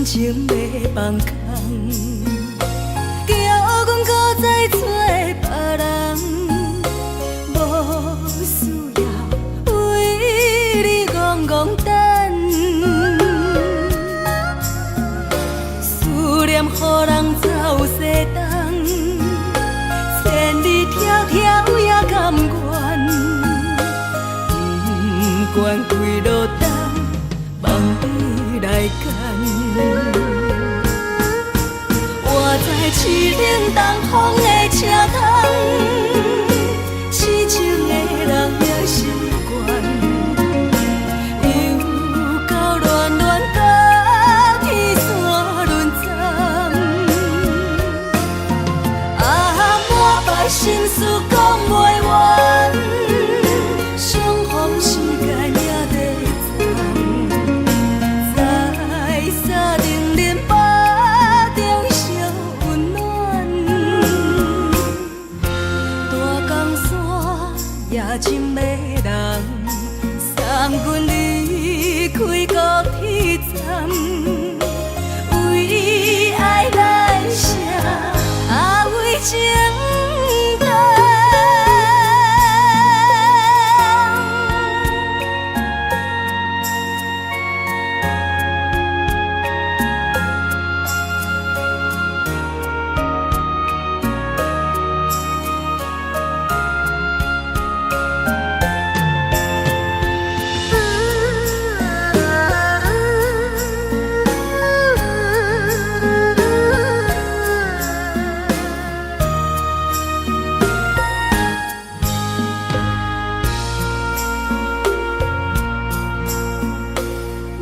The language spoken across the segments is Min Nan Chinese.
感情欲放空，叫阮閣再揣別人，無需要為你戇戇等。思念予人走西東，千里迢迢也甘願，不管幾落冬，望你來牽。我知凄冷東風的車窗，痴情的人也習慣。又到暖暖甲天山輪站，啊，滿腹心事講袂完，相逢時間也短暫，在三重恁腹中相溫暖，大江山也真迷人，送阮離開高鐵站，為愛來寫，啊為情等。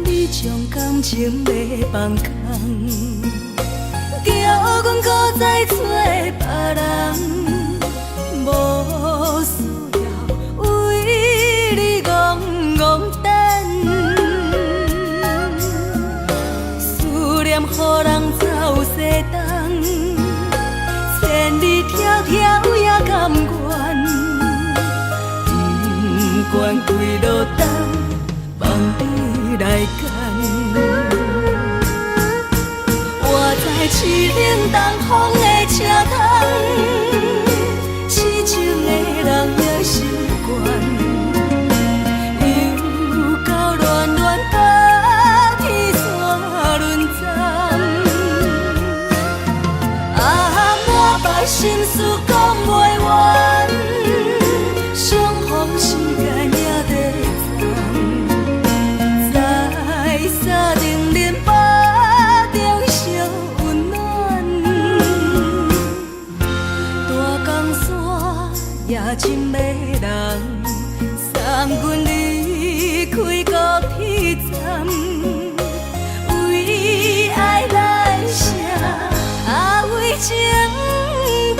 你將感情欲放空，叫阮閣再揣別人，無需要為你戇戇等。思念予人走西東，千里迢迢也甘願，不管幾落冬，望你來牽。我知凄冷東風的車窗，痴情的人也習慣。又到暖暖甲天山輪站，啊，滿腹心事講袂完，相逢時間也短暫，在三重恁腹中相溫暖，大江山也真迷人，送阮離開高鐵站，為愛來寫，啊為情等。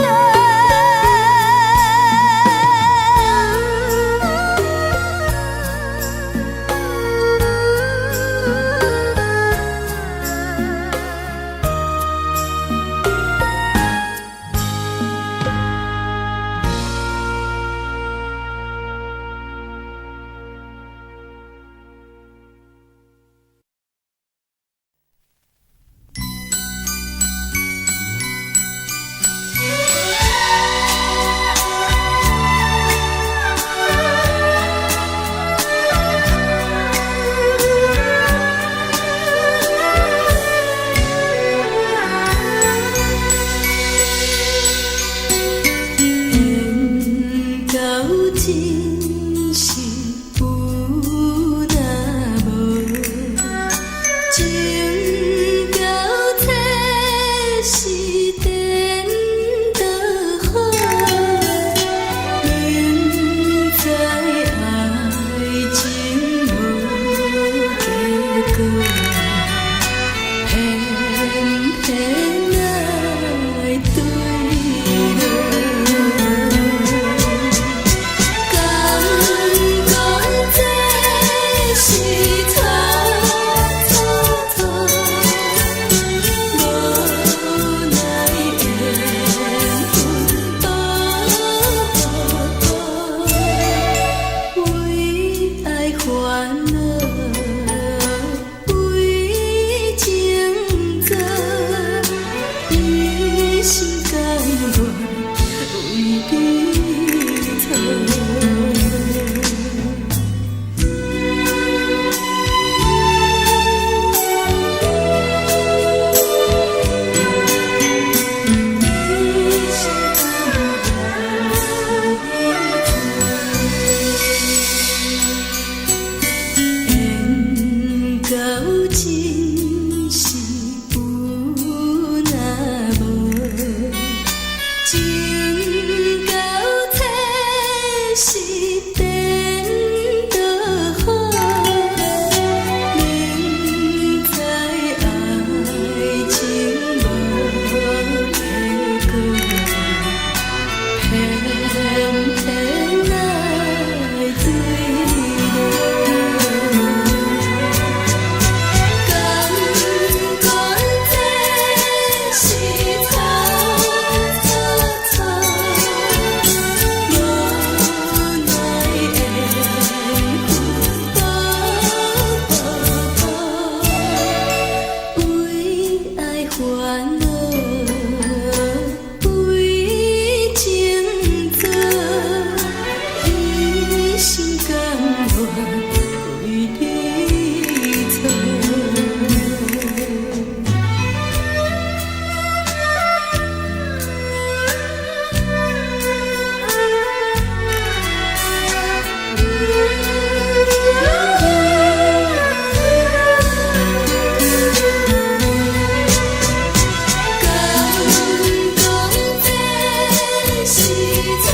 蹉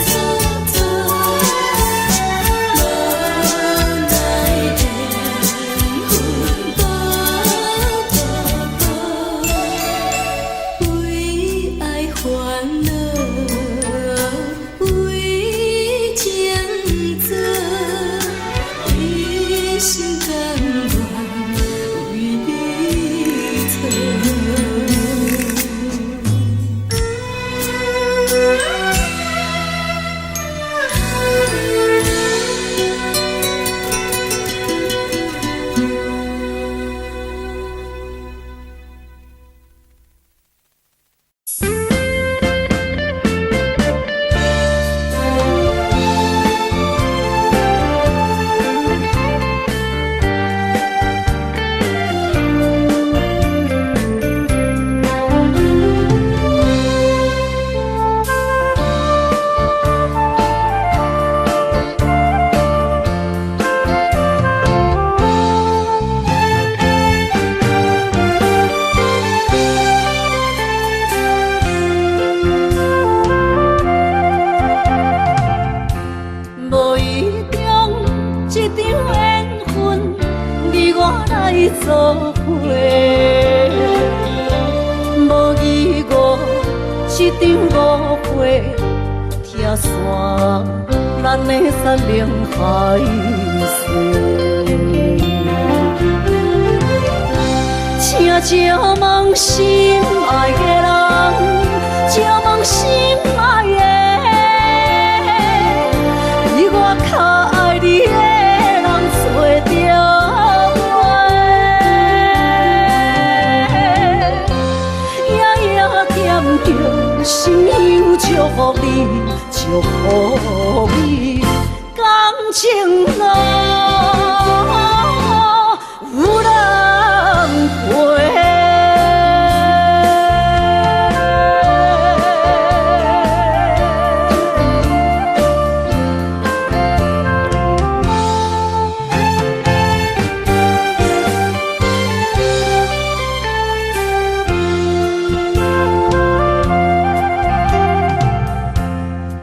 跎跎，無奈緣分薄薄薄，為愛煩惱，為情做，一心甘願為你錯。無意中這場緣分，你我來做伙。無疑誤，這場誤會，拆散咱的山盟海誓。請借問心愛的人，借問心愛的，比我較愛你的人找著無？夜夜惦著心香祝福你，祝福你，感情路有人陪。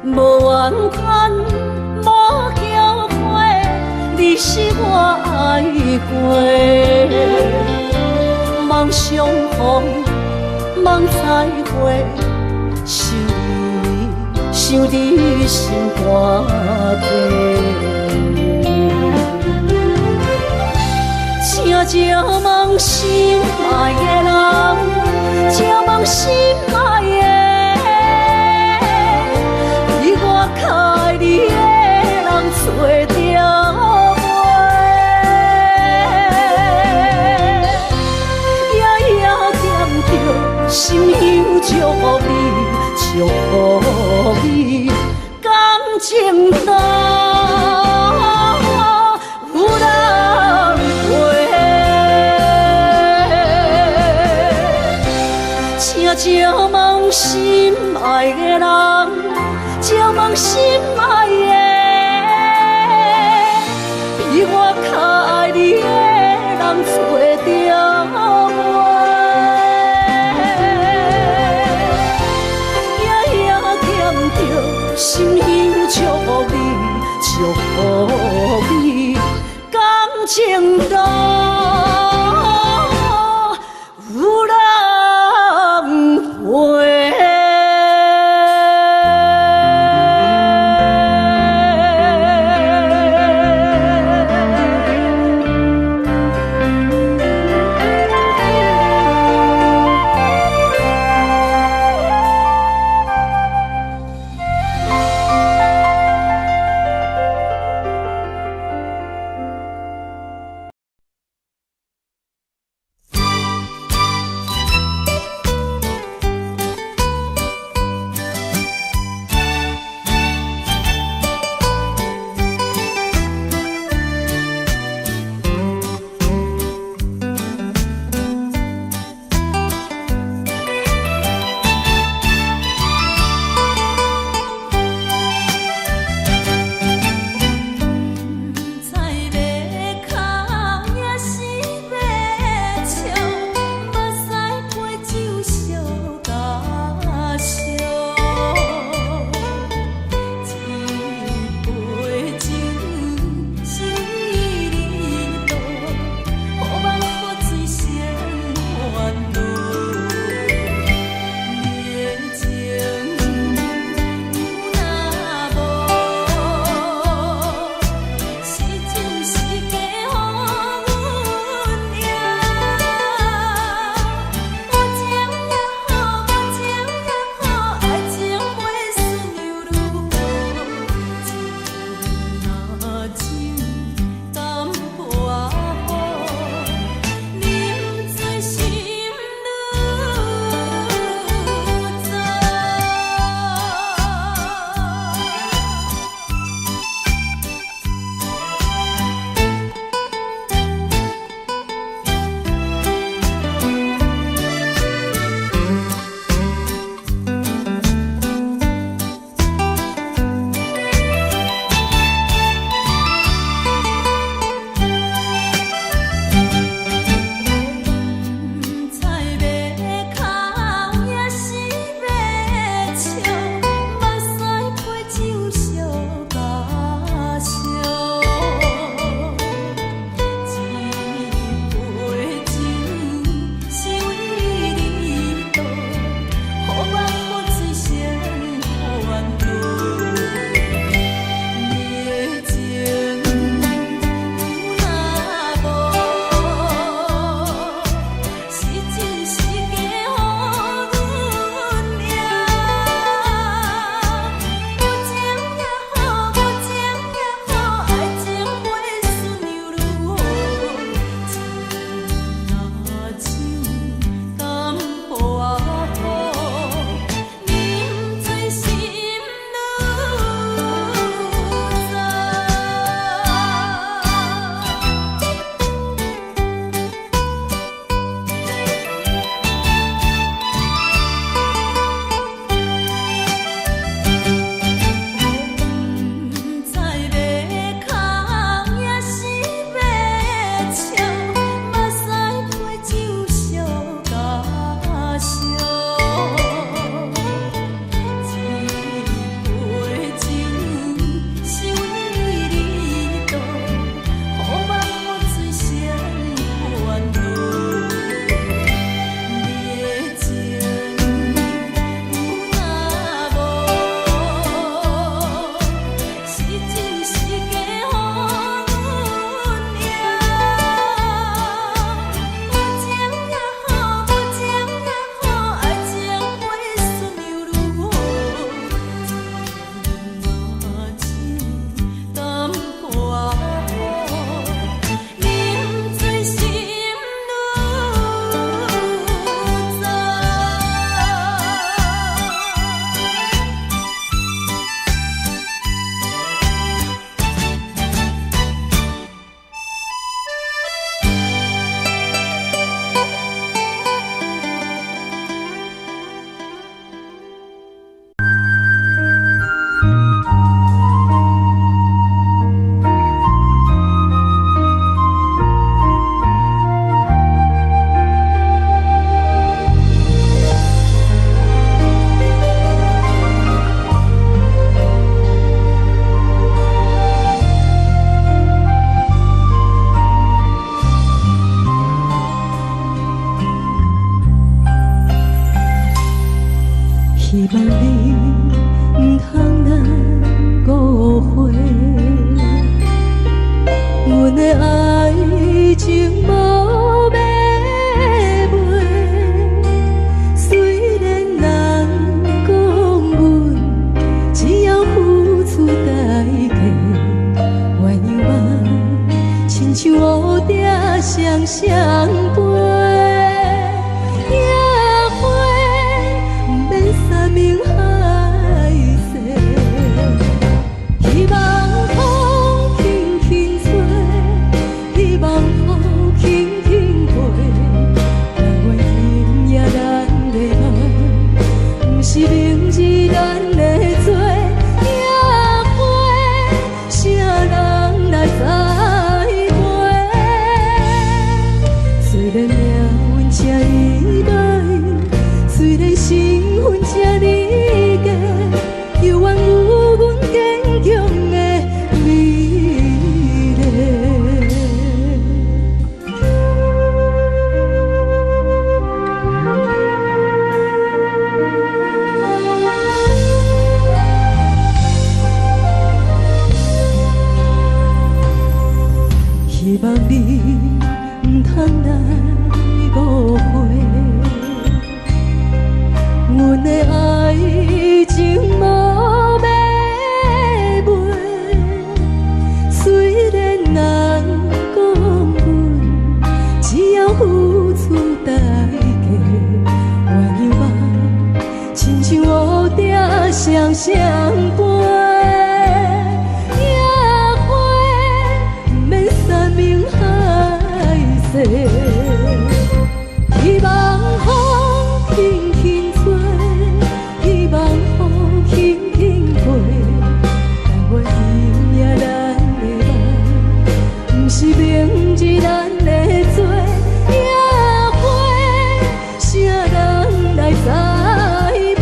無怨嘆，無後悔，你是我愛過。望相逢，望再會，想你，想你心肝底。請借問心愛的人，借問心愛的，比我較愛你的人找著無？夜夜惦著心香祝福你，祝福你，感情路有人陪。請借問心愛的人，借問心愛的，比我較愛你的人找著無？夜夜惦著心香祝福你，祝福你，感情路有人陪。情無買賣。雖然人講阮只要付出代價，鴛鴦夢親像烏蝶雙雙飛，野花毋免山盟海誓。希望風輕輕吹，希望雨輕輕過，但願今夜咱的夢，毋是明日咱的罪。野花，啥人來栽培？雖然命運這呢歹，雖然身份這呢低，猶原有阮堅強的美麗。希望你毋通來誤會，阮的愛情無買賣。雖然人講阮只要付出代價，鴛鴦夢親像烏蝶雙雙飛，野花毋免山盟海誓。希望風輕輕吹，希望雨輕輕過，但願今夜咱的夢，毋是明日咱的罪。野花，啥人來栽培？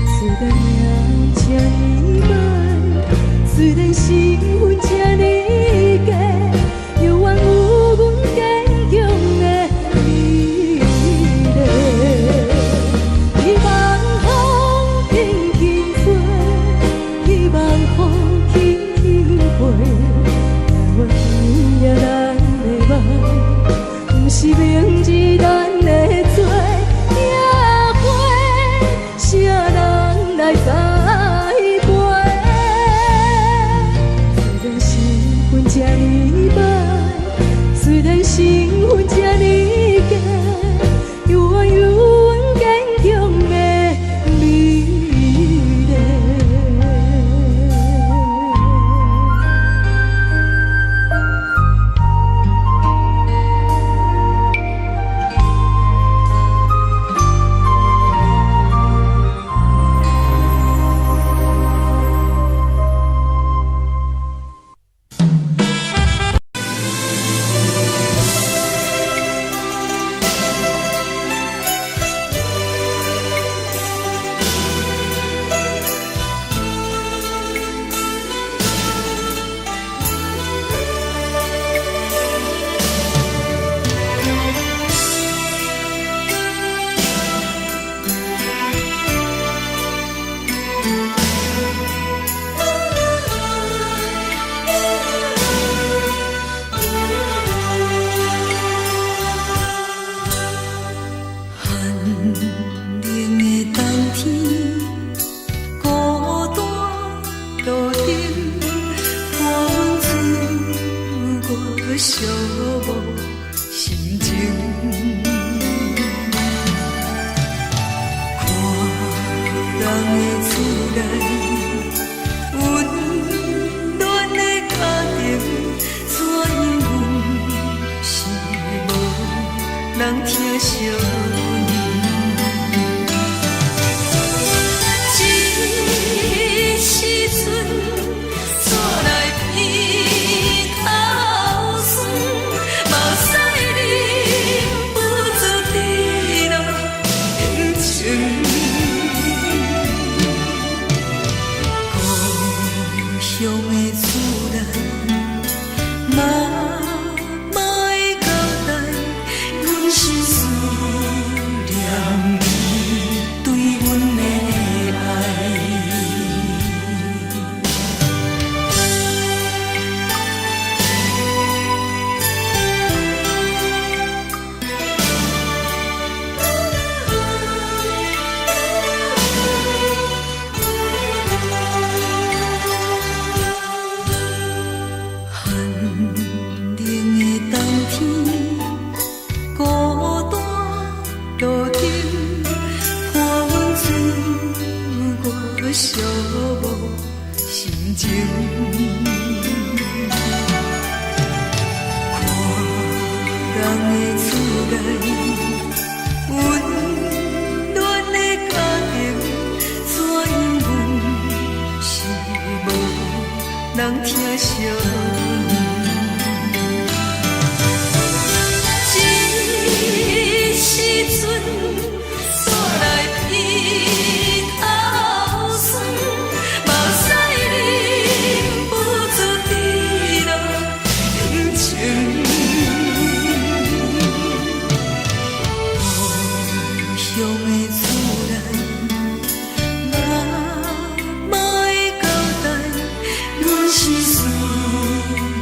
雖然命運這呢歹，雖然身份這呢低，猶原有阮堅強的美麗。希望風輕輕吹，希望雨輕輕過，但願今夜咱的夢，毋是明日咱的罪。野花，啥人來栽培？雖然身份這呢歹，雖然身份這呢低，猶原有阮堅強的美麗。寒冷的冬天，孤單路燈，伴阮出外寂寞心情。看人的厝內，溫暖的家庭，怎樣阮是無人疼惜阮。這時陣煞來鼻頭酸，目屎忍不住滴落眼睛。故鄉的厝內，媽媽的交代，阮心事寂寞心情。看人的厝內，溫暖的家庭，怎樣阮是無人疼惜阮。這時陣煞來鼻頭酸，目屎忍不住滴落眼睛。故鄉的厝內，媽媽的交代，阮是思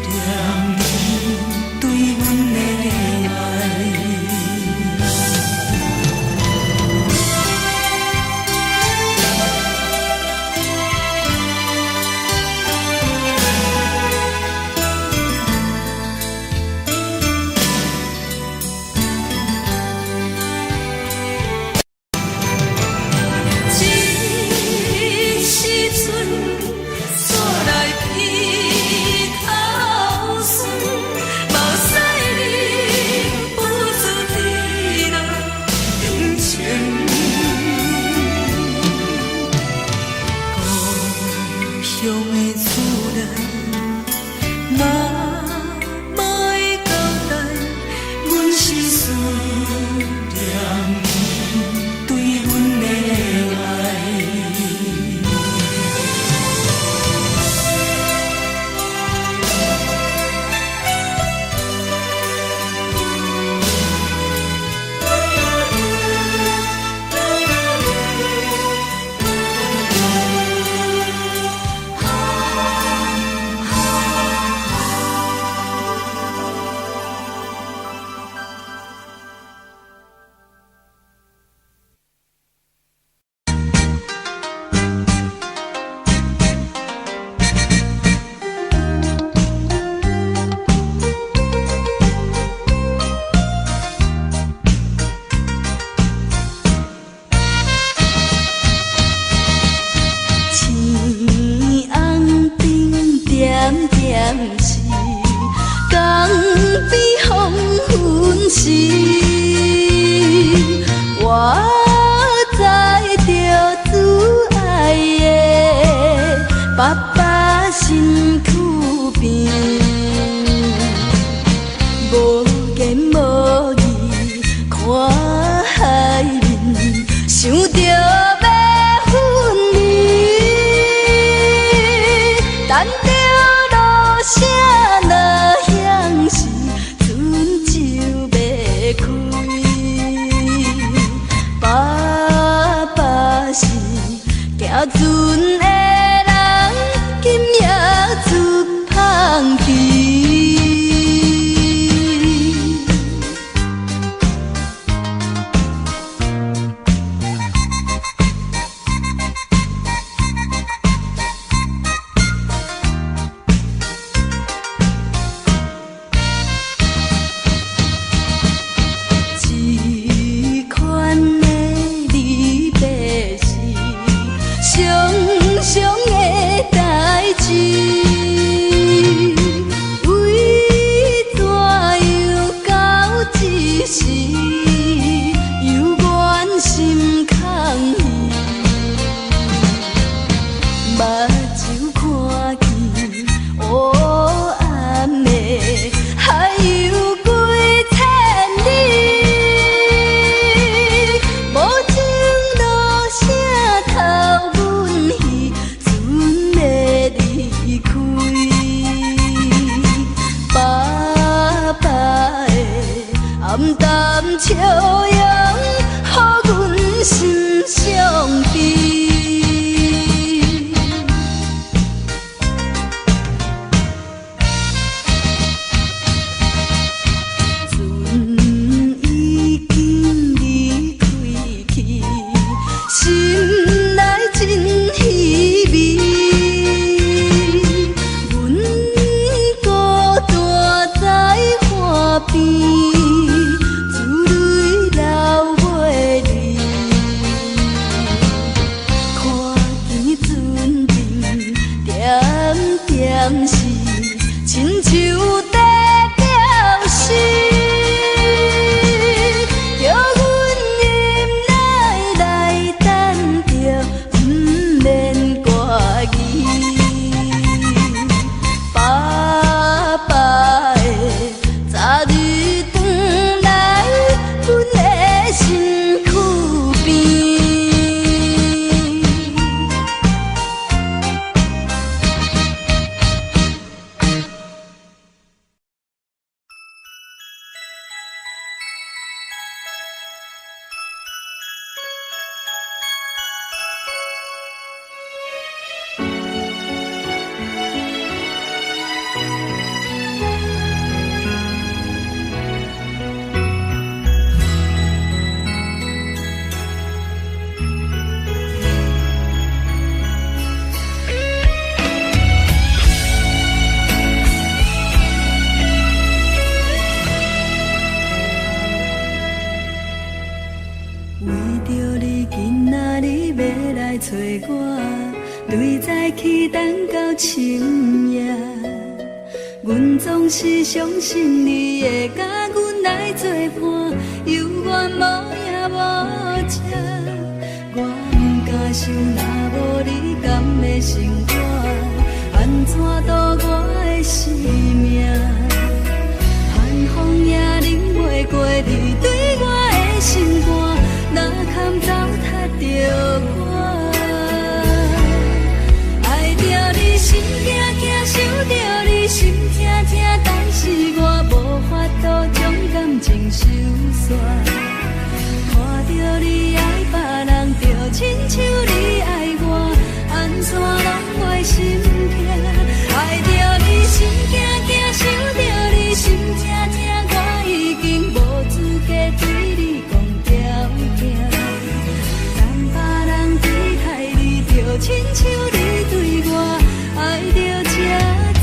念你對阮的愛。這時陣煞來鼻頭酸，目屎忍不住滴落眼睛。故鄉的厝內，媽媽的交代，阮是思念你對阮的愛。青红灯点点是，江边黄昏时，我载著主愛的爸爸身軀邊，無言無語看海面，想著欲分離，等著露聲落響時，船就欲開。爸爸是行船的人，今夜出芳期。這款的離別是常常的代誌，為怎樣到這時猶原心空虛？目睭看見烏暗的海洋幾千里，無情落聲頭阮彼船欲離開。念是親像地表示，叫阮忍耐來等著，毋免掛疑。爸爸會早日轉來阮的身軀邊。為著你今仔日欲來揣我，對早起等到深夜。阮總是相信你會佮阮來做伴，猶原無影無跡。我毋敢想，若無你敢會生活，按怎度我的生命？寒風也忍袂過你對我的心肝，哪堪糟蹋著我？愛著你心驚驚，想著你心疼疼，但是我無法度將感情收煞。看著你愛別人，就親像你愛我，按怎攏袂心疼？愛著你心驚驚，想著你心疼疼，我已經無資格對你講條件。當別人對待你，就親像你對我，愛著才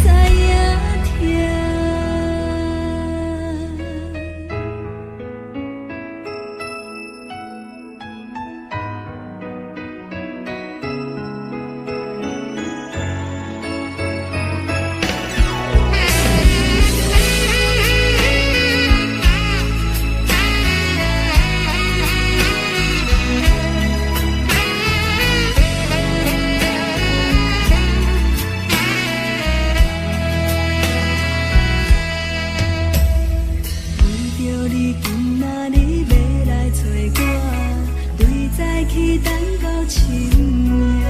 知影疼。為著你今仔日欲來揣我，對早起等到深夜。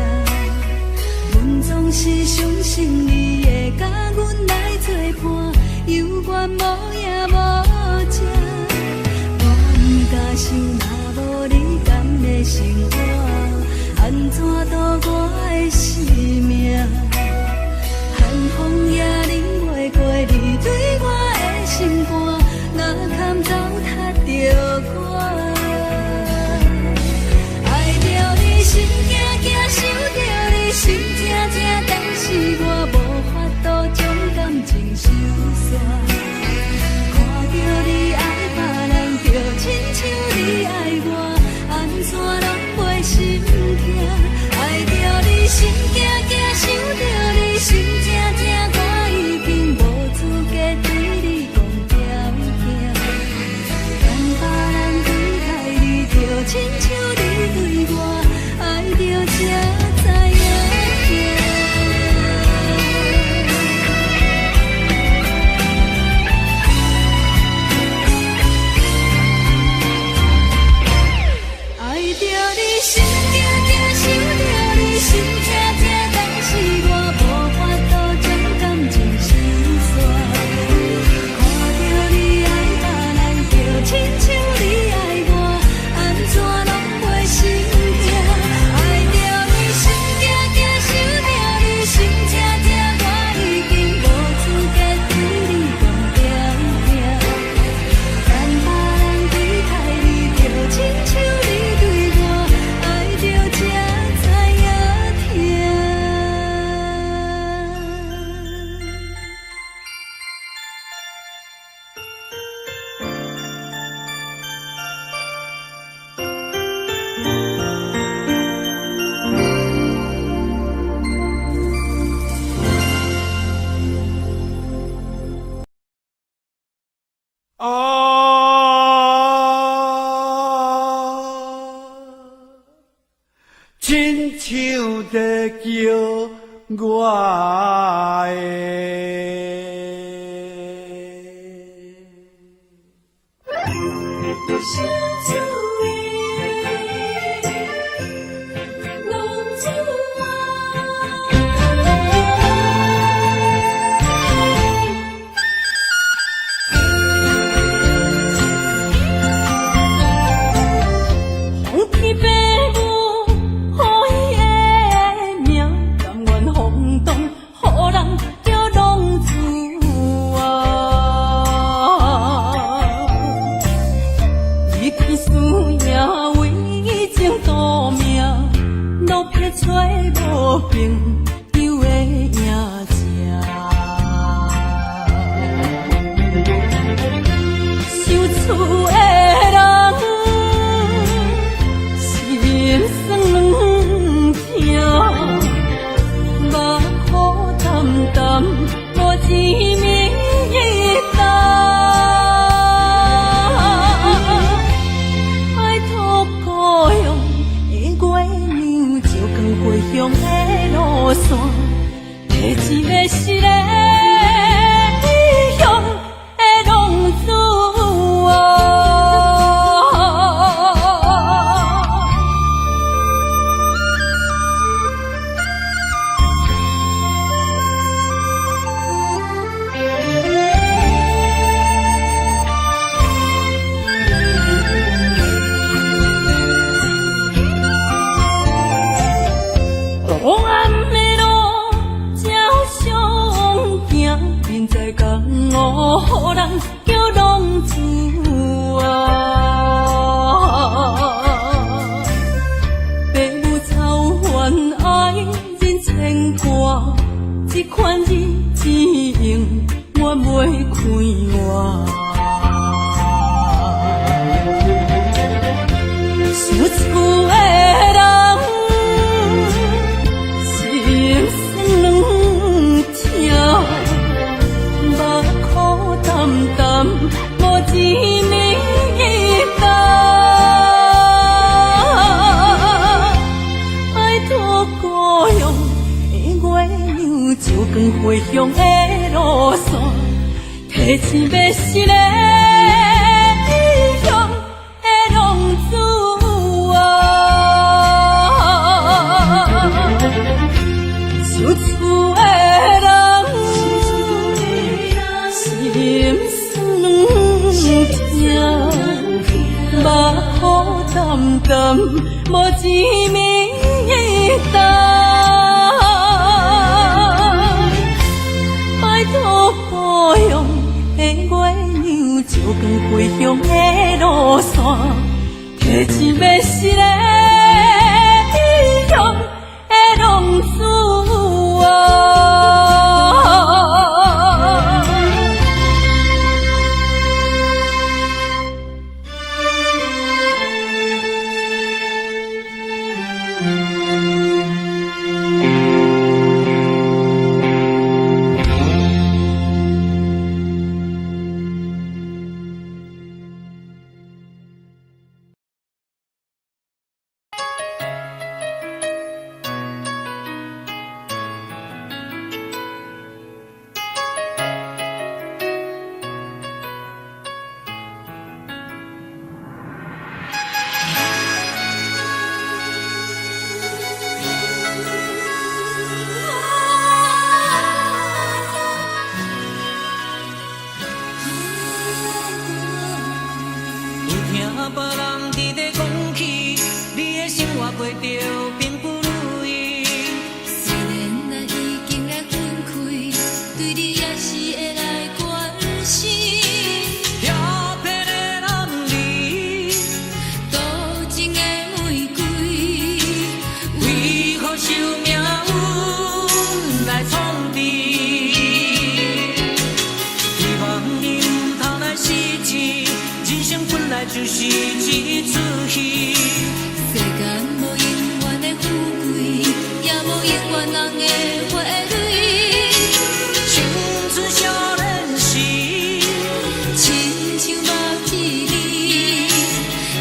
阮總是相信你會佮阮來做伴，猶原無影無跡。我毋敢想，若無你敢會生活，按怎度我的生命？寒風也忍袂過你對我的心肝，哪堪糟蹋著我？愛著你心驚驚，想著你心疼疼，但是我無法度將感情收煞。看著你愛別人，就親像你愛我，按怎攏袂心疼？愛著你心驚驚，想著你心疼疼，我已經無資格對你講條件。當別人對待你，就親像你對我，愛著才知影疼。著我的。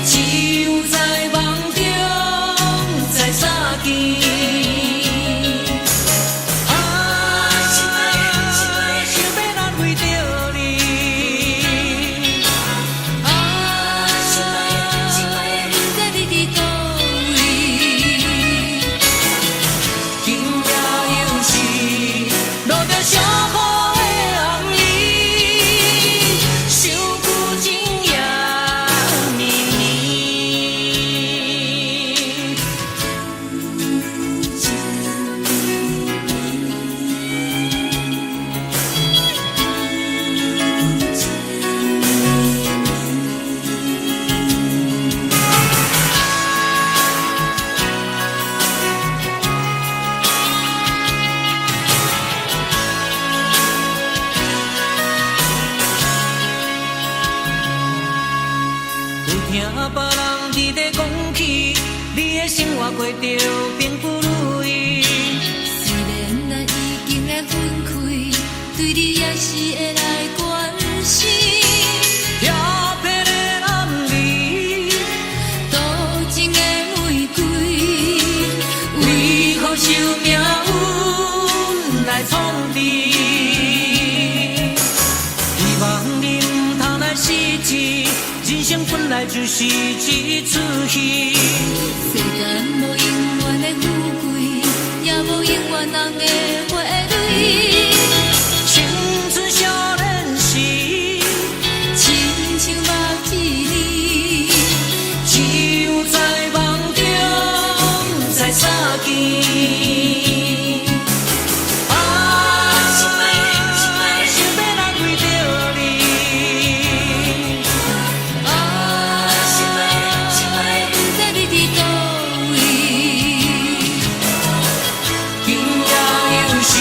只有在夢中再相見。別人佇咧講起，你的生活過著並不如意。雖然咱已經會分開，對你也是會來關心。調皮的男兒，多情的玫瑰，為何受命運來創治？希望你毋通來失志，人生本來就是一齣戲。世間無永遠的富貴，也無永遠紅的花蕊。青春少年時，親像目一暝，只有在夢中才相見。啊，想欲來為著你，啊，不知你佇佗位。今夜又是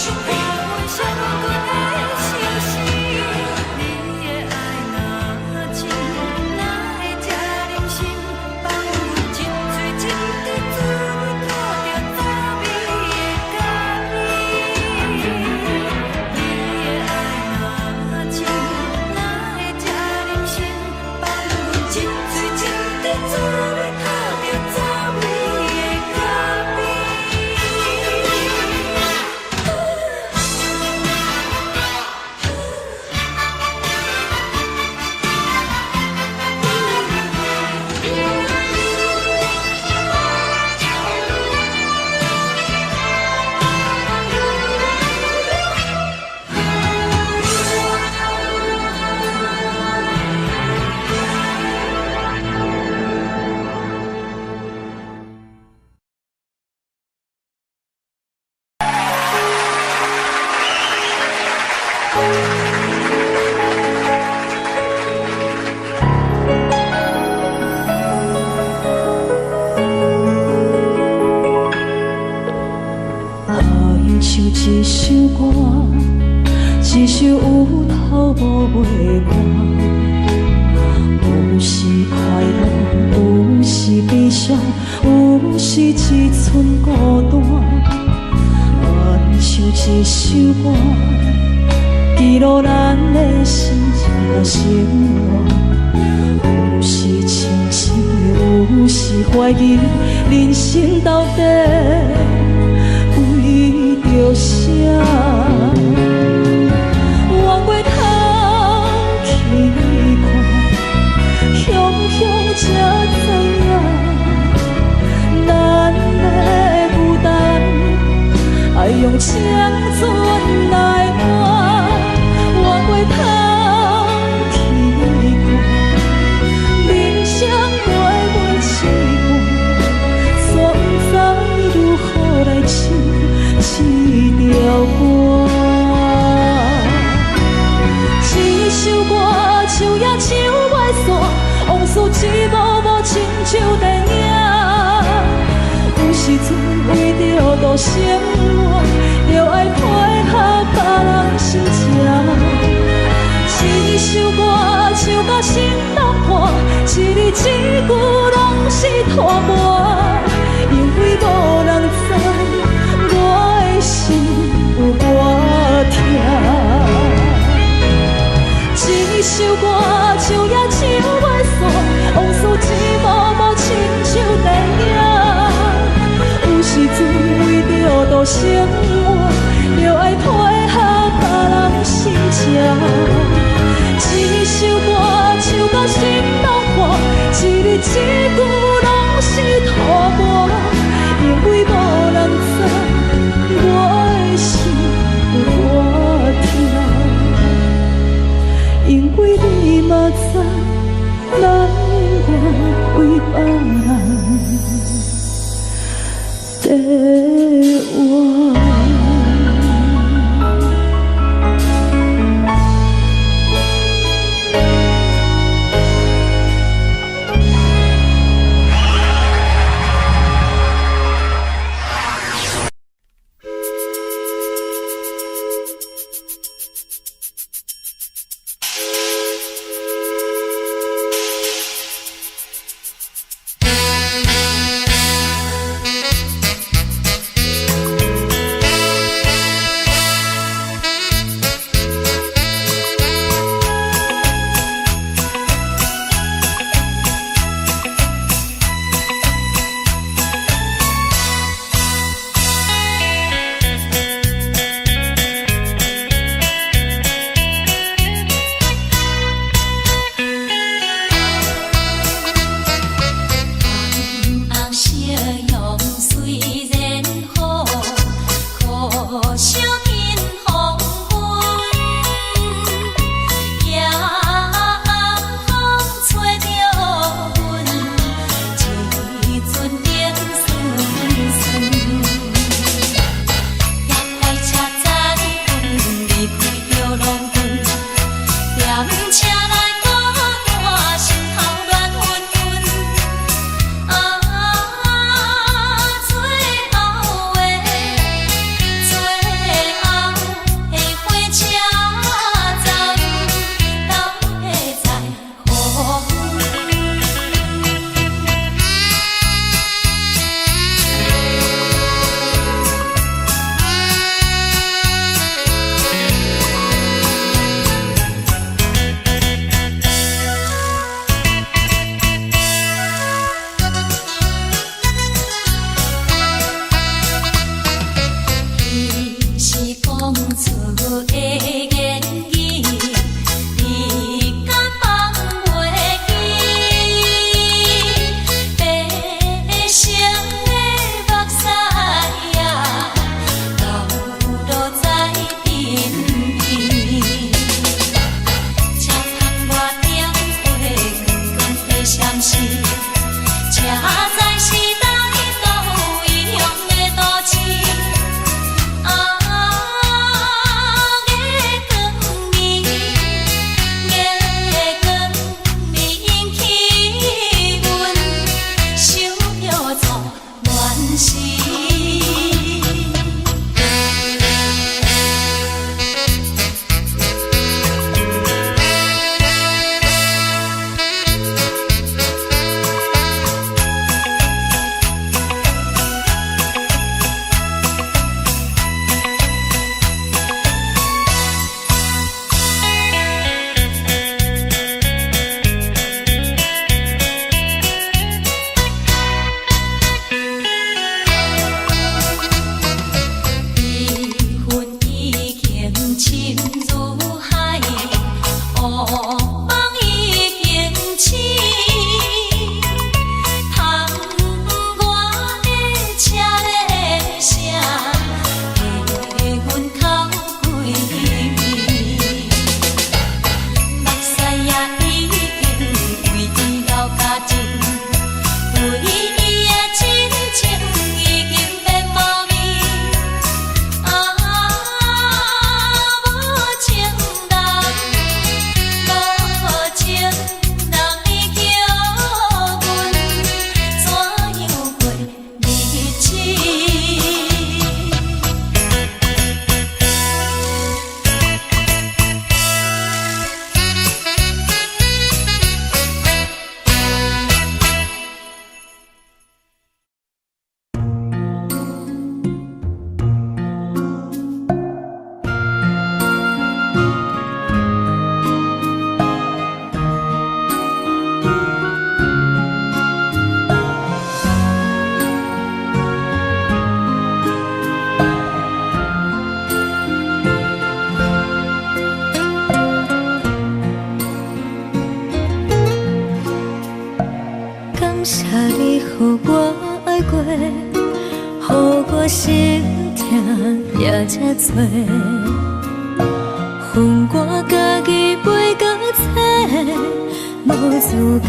看阮伤骨的相思。你的愛若真，哪會這忍心放阮一喙一滴滋味吐著滋味的咖啡？你的愛若真，哪會這忍心放阮一喙一滴滋味吐著滋味的咖啡？好像一首歌，一首有頭無尾的歌，有時快樂，有時悲傷，有時一寸孤單。好像一首歌，記錄咱的心情甲生活。有時清醒，有時懷疑，人生到底為著啥？轉過頭去看，雄雄才知影，咱的孤單愛用青春來換。轉過頭去看，人生短短一半，煞不知如何來唱這條歌。這首歌唱也唱袂煞，往事一幕幕親像電影。有時陣為著度生活，著愛配合別人心情。這首歌唱甲心攏破，一字一句攏是拖磨，因為無人知我的心有偌疼。這首歌唱也唱袂煞，往事一幕幕親像電影。有時陣為著度生活，是講出的言語，你敢放袂記？白色的目屎啊，流落在鬢邊。車窗外燈火光光的閃烁，這才是來到異鄉的都市。啊，月光暝，月光暝引起阮想著做恋時。悲恨已經深如海，烏夢已經醒。窗外的車咧聲，替阮哭規暝。目屎也已經為伊流乾淨，對伊的真情已經變無味。啊，無情人，無情人，你叫阮怎樣過日子？感謝你予我愛過，予我心疼也這多。恨我家己背甲冊，無資格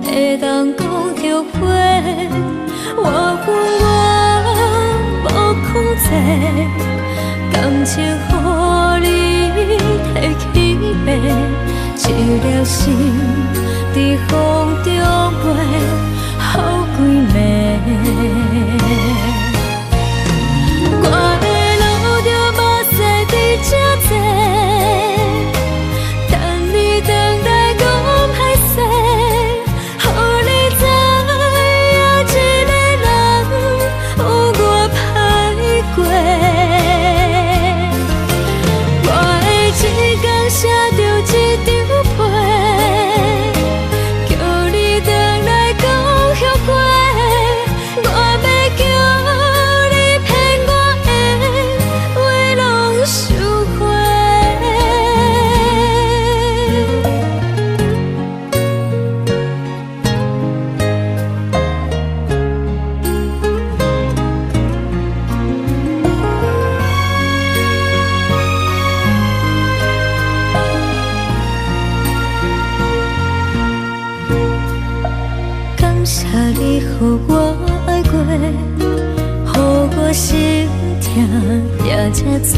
會當講後悔。我恨我無控制，感情予你提去爬，一粒心佇風中飛，予規暝。我會流著目屎佇這坐，等你轉來講歹勢，予你知影一個人有偌歹過。我會一工寫著一張批，叫你轉來講後悔。我欲叫你騙我的話攏收回。感謝你予我愛過，予我心疼也這多。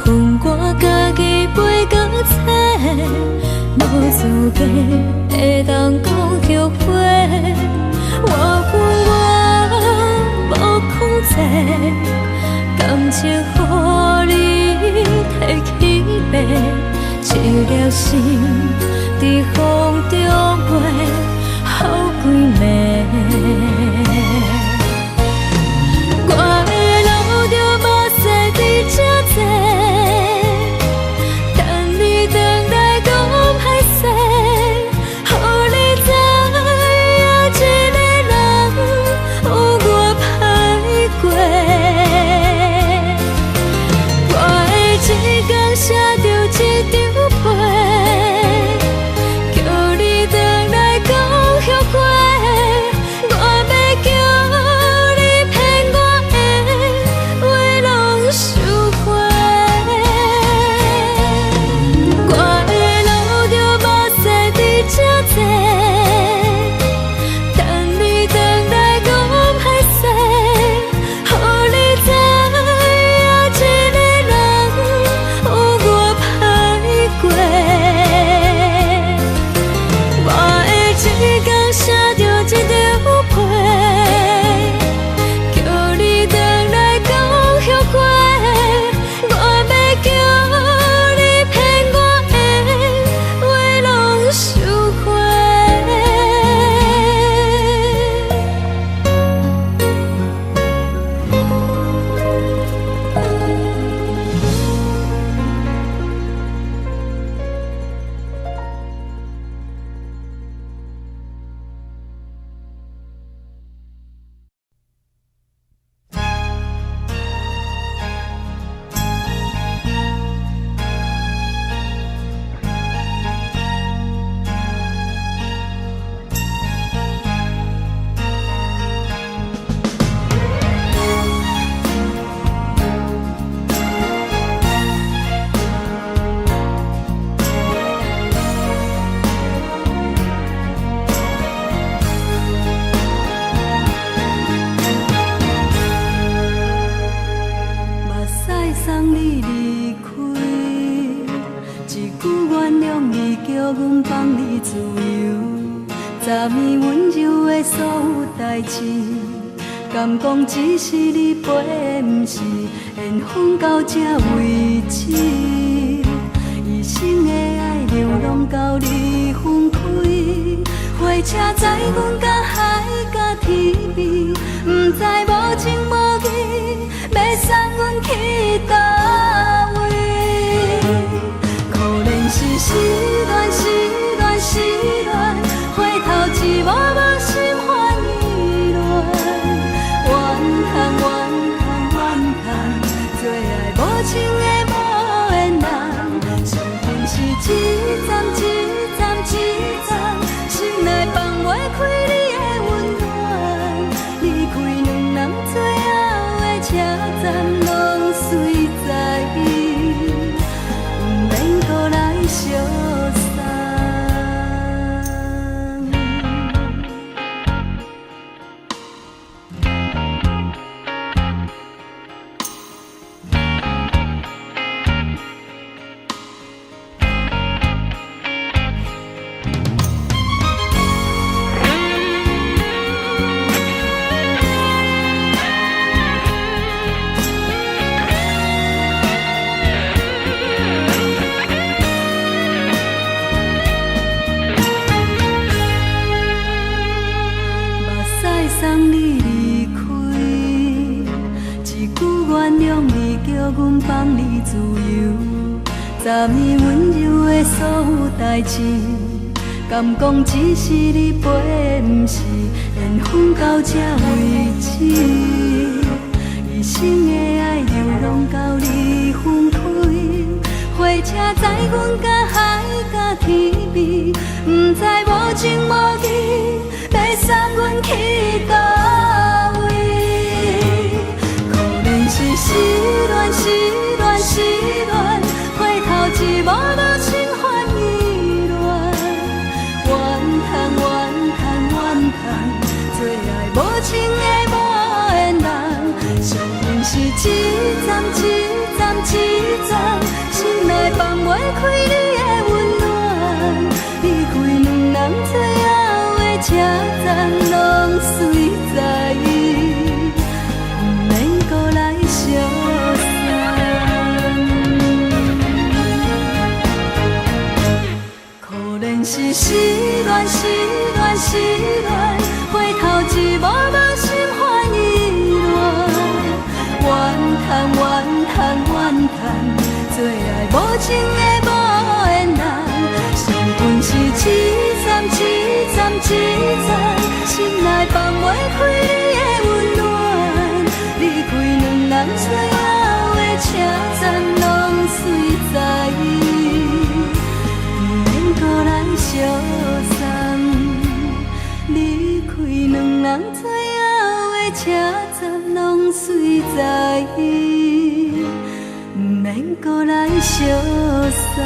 恨我家己背甲冊，無資格會當講後悔。我恨我無控制，感情予你提去爬，一粒心佇風中飛，予規暝。我會流著目屎佇這坐，等你轉來講歹勢，予你知影一個人有偌歹過。送你離開，一句原諒你，叫阮放你自由。昨暝溫柔的所有代誌，敢講只是你陪的，毋是緣分到這為止。一生的愛流浪到你分開，火車載阮甲海甲天邊，毋知無情無義，欲送阮去佗位？可憐是失戀，失戀，失戀，回頭一幕幕心煩意亂。怨嘆怨嘆怨嘆，做愛無情的無緣人，傷心是一站一站一站，心內放袂開你的溫暖。離開兩人最後的車站，攏隨在伊，毋免閣來相送。目屎送你離開，一句原諒你，叫阮放你自由。昨暝溫柔的所有代誌，敢講只是你陪的，毋是緣分到這為止。一生的愛流浪到你分開，火車載阮甲海甲天邊，毋知無情無義，欲送阮去佗位？可憐是失戀，失戀，失戀，回頭一幕幕心煩意亂。怨嘆怨嘆怨嘆，做愛無情的無緣人，傷心是一站一站一站，心內放袂開你的溫暖。離開兩人最後的車站，攏隨在伊，毋免閣來相送。可憐是失戀，失戀，失戀，回頭一幕幕心煩意亂。怨嘆怨嘆怨嘆，做愛無情的無緣人，傷痕是一站一站一站，心內放袂開你的溫暖。離開兩人最後的車站，攏隨在伊，毋免閣來相送。離開兩人最後的車站，攏隨在伊，毋免閣來相送。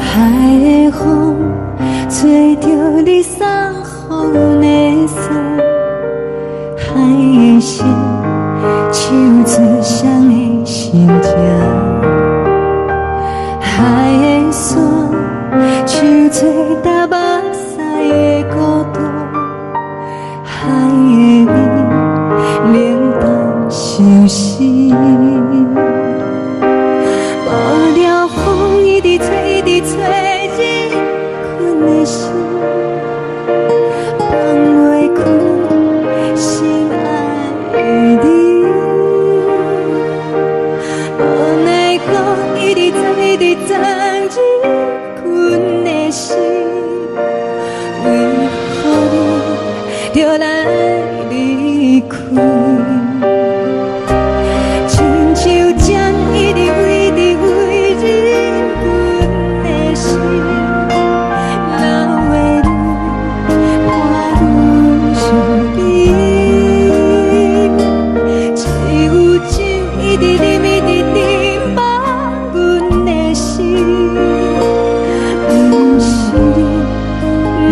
海的風吹著你送予阮的衫，海的心唱出誰的心情，海的山唱出踏目屎的孤獨，海的味冷淡相思。無聊風一直吹，一直吹，入困的心，放袂開。著來離開。親像針一直圍佇圍入阮的心，流的淚伴阮身邊。只有酒一直啉，一直啉，放阮的心。毋是你，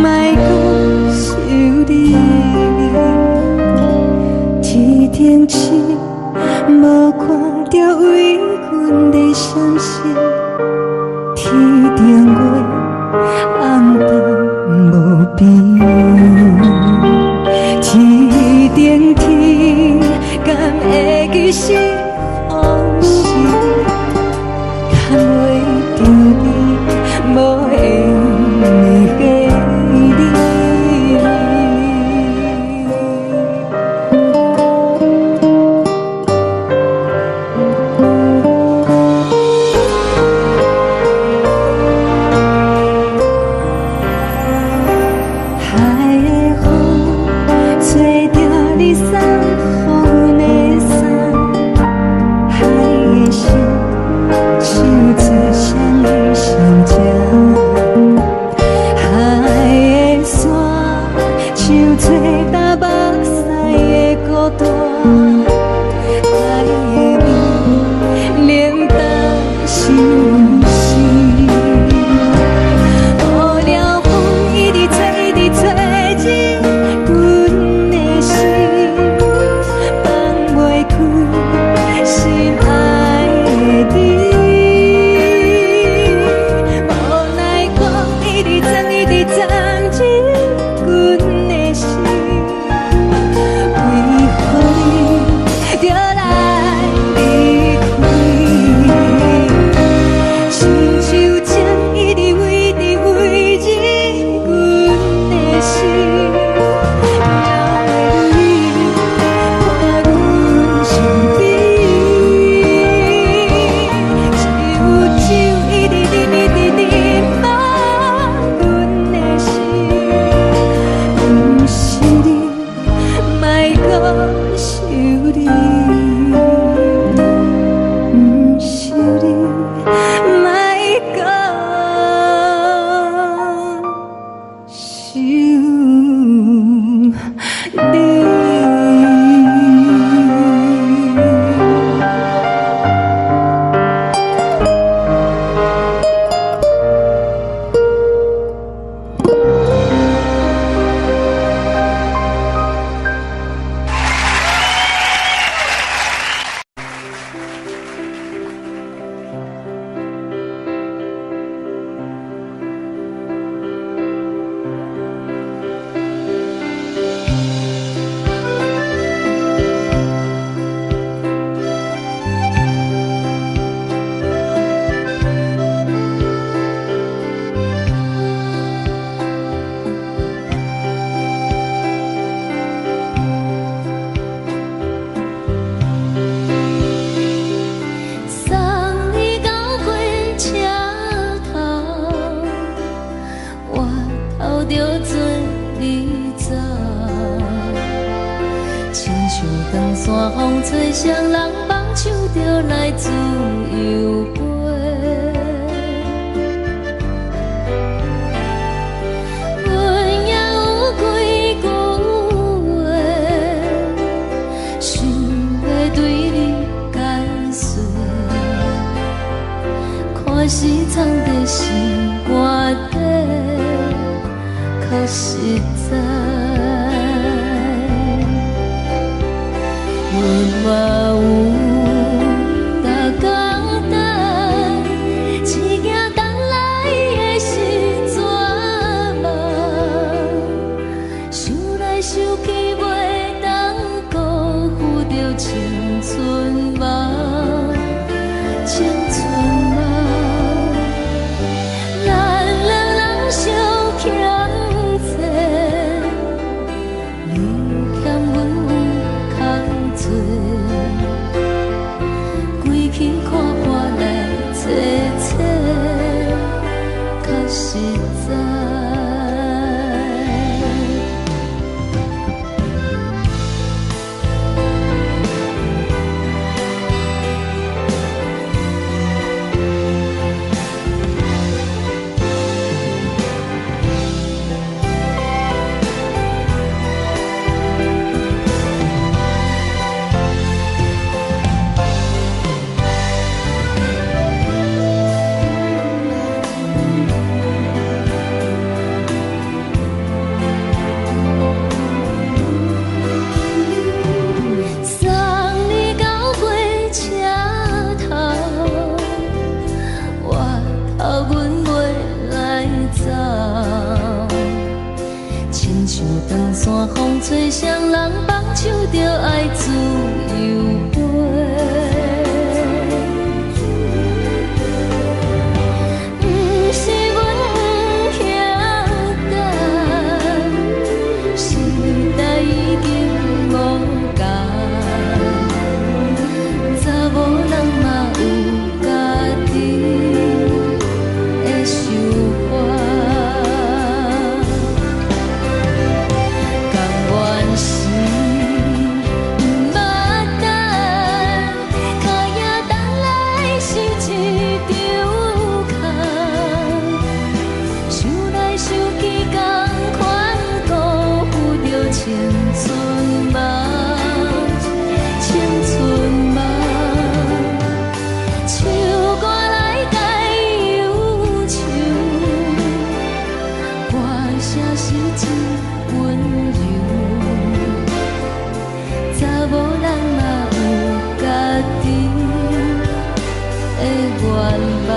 莫閣想你。天頂星無看著為阮咧閃爍，天頂月暗淡無邊。天頂天，敢會記是予是？牽袂著你，無緣的你。海的風吹著你送予阮的衫，海的心唱出誰的心情？海的沙唱出東目屎的孤單，海的味冷淡相思。予了風一直吹，一直吹入阮的心，放袂開心愛的你。無奈講一直鑽，一直鑽入阮的心，為何你著來離開？親像針一直圍佇圍入阮的心，流的淚伴阮身邊。只有酒一直啉，一直啉，放阮的心。毋是你，莫閣想你。毋是你，莫閣想你。送你到火車頭，我頭著做你走。親像長山風吹，誰人放手就來自由飛。阮也有幾句話，想欲對你解說。看是藏佇心肝底，較實在。阮嘛有逐工等，只驚等來的是絕望。想來想去，袂當辜負著青春夢，青春夢。咱兩人相欠債，你欠阮有空做，規氣看破來找找，較實在。长山風吹，誰人放手就愛自由飛。毋是阮毋曉等，時代已經無仝，查某人嘛有家己的想法。甘願是毋捌等，跤影等來是一場空。想來想去，仝款辜負著青春夢，青春夢。唱歌來解憂愁，歌聲是真溫柔。查某人嘛有家己的願望，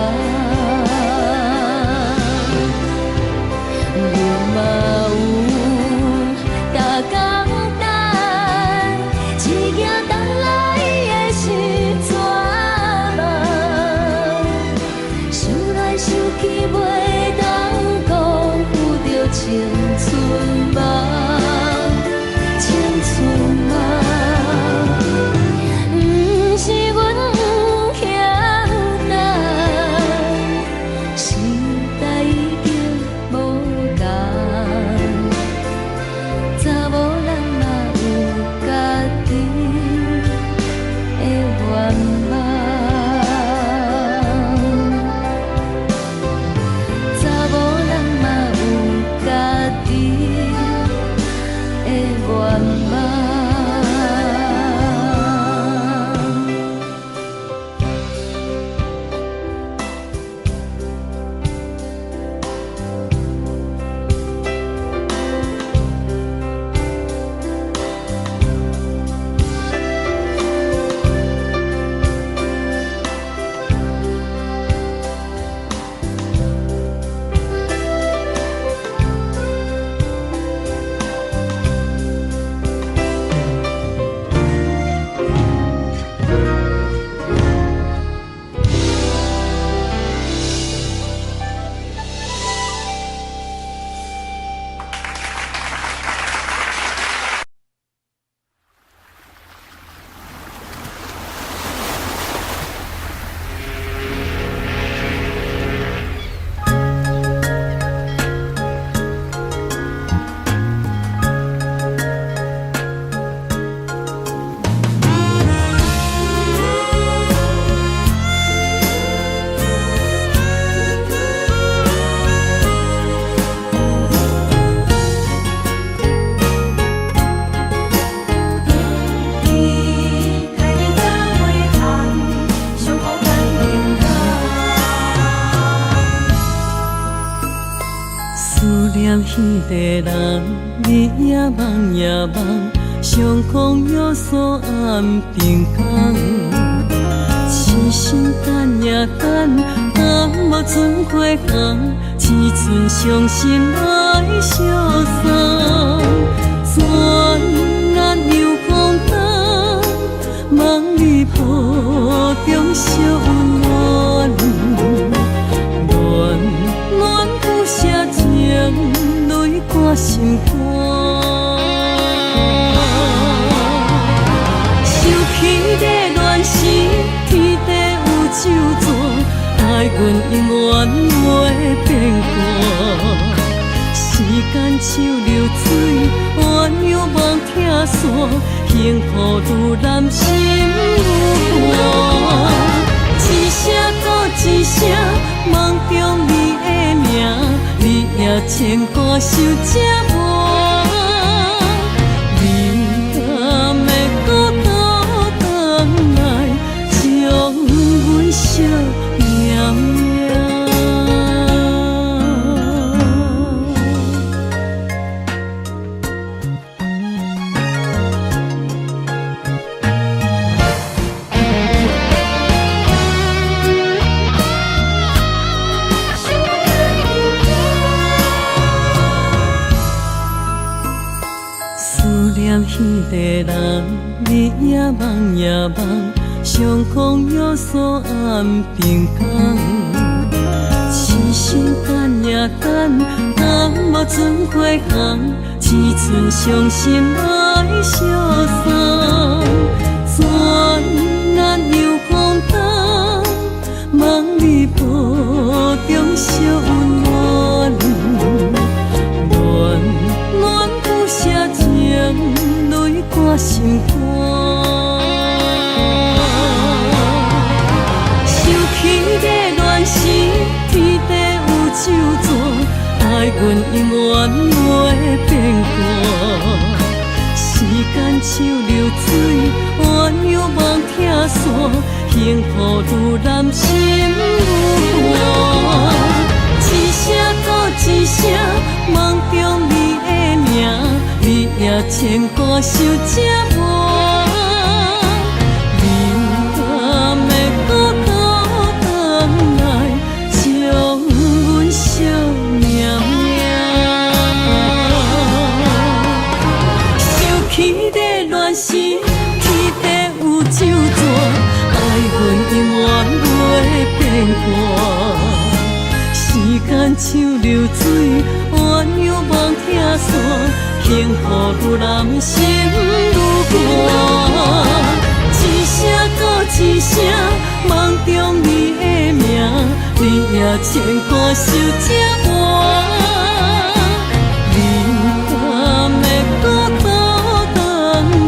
阮嘛有逐工等，一行等來的是绝望。想來想去，袂當辜負著青春夢，青春夢。毋是阮毋曉等，時代已經無仝，查某人嘛有家己的願望。查某人嘛有家己的願望。伊帶你走每項，上孤單冷感。思念彼个人，日夜梦也梦，相空有所暗平工。痴心等呀等，等无春花红，一寸伤心来相送。转眼又空冬，梦里抱中相温暖。暖暖不舍情泪挂心肝。想起你恋时，天地有酒泉，愛阮永遠袂變卦。時間像流水，鸳鸯夢拆散，幸福愈難心愈寒。一聲閣一聲，夢中你的名，日夜牽掛想這晚。你敢會閣倒轉來，將阮惜命命。思念彼个人，日也梦也梦，相逢有所暗平江。痴心等呀等，等无准花红，一寸伤心爱相送。转眼又风冬，梦里抱中惜温暖，恋恋不舍情泪挂心肝。想起的恋时，天地有酒泉，爱阮永远袂变卦。时间像流水，鸳鸯梦拆散，幸福愈难心愈寒。一声阁一声，梦中你的名，日夜牵挂想这晚。你敢会阁倒转来，将阮惜命命？想起的恋时，天地有酒泉，爱阮永远袂变卦。时间像流水，鸳鸯梦拆散，幸福愈难心愈寒。一声阁一声，梦中你的名，日夜牵挂想这晚。你敢会阁倒转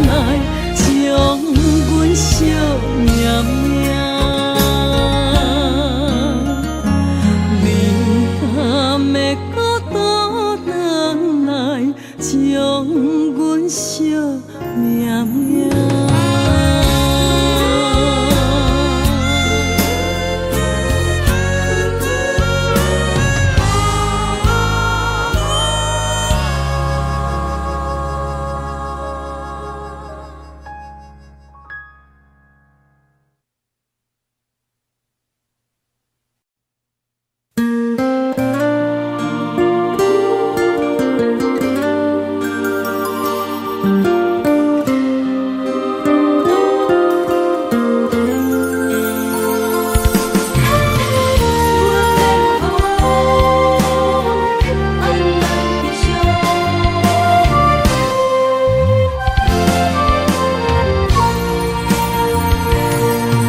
来，将阮惜命命？你敢会阁倒转来，将阮惜命命？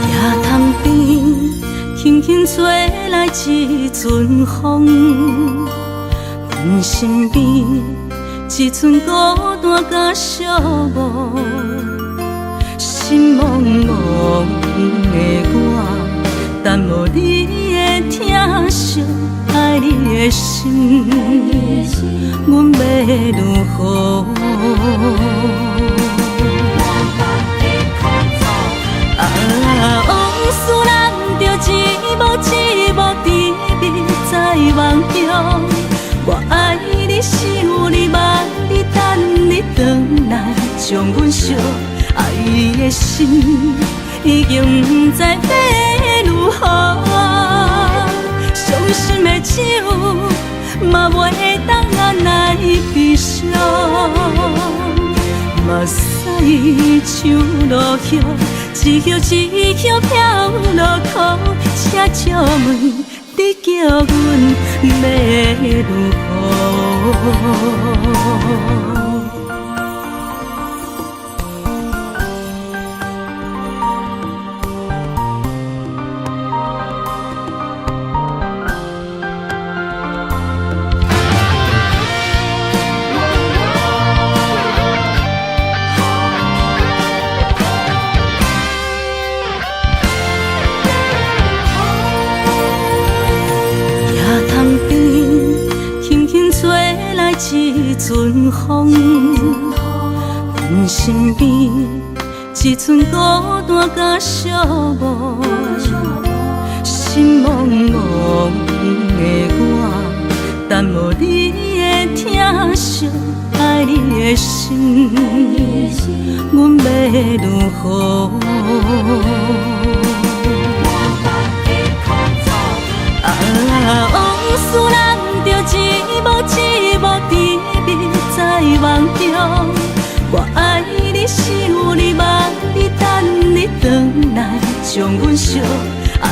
野塘边，轻轻吹来一阵风，阮身边一阵孤单佮寂寞，心茫茫的我，等无你的疼惜，爱你的心，阮欲如何？啊，往事咱就一幕一幕甜蜜在梦中。我爱你，想你，望你，等你转来，将阮惜。爱的心已经不知欲如何，伤心的酒嘛袂当按捺悲伤。目屎像落叶，一叶一叶飘落空，请借问你叫阮欲如何？野塘边，轻轻吹来一阵风，阮身边一阵孤单佮寂寞，心茫茫的我，等无你的疼惜，爱你的心，阮欲如何？啊，往事咱就一幕一幕甜蜜在梦中。將阮相愛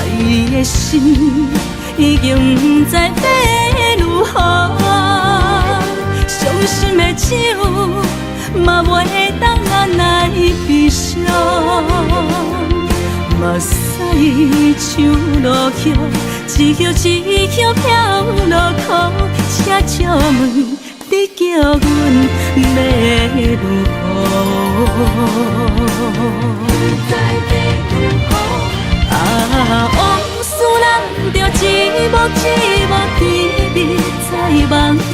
的心，已經毋知欲如何。傷心的酒嘛袂當按捺悲傷，目屎像落雨，一葉一葉飄落苦，請借問你叫阮欲如何？啊，往事難著一幕一幕甜蜜在夢中，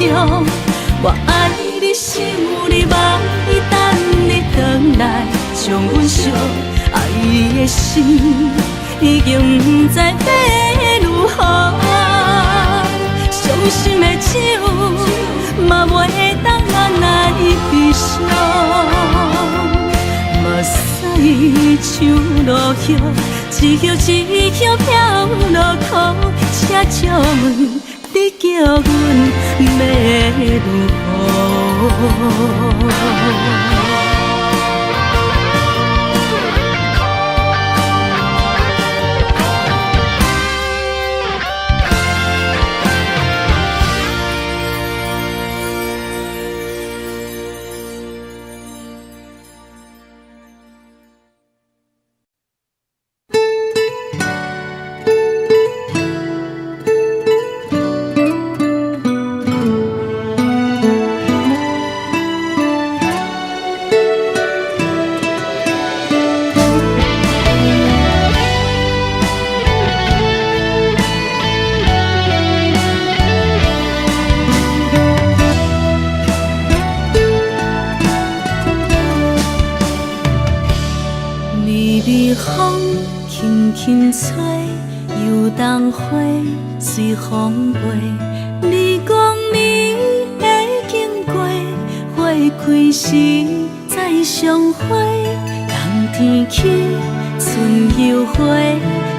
我愛你想你望你等你轉來，將阮相愛的心已經毋知欲如何。傷心的酒嘛袂當按捺悲傷，目屎像落雨，一葉一葉飄落苦，請借問你叫阮欲如何？微微風輕輕吹，油桐花隨風飛。你講你會經過，花開時再相會。冬天起，春又回，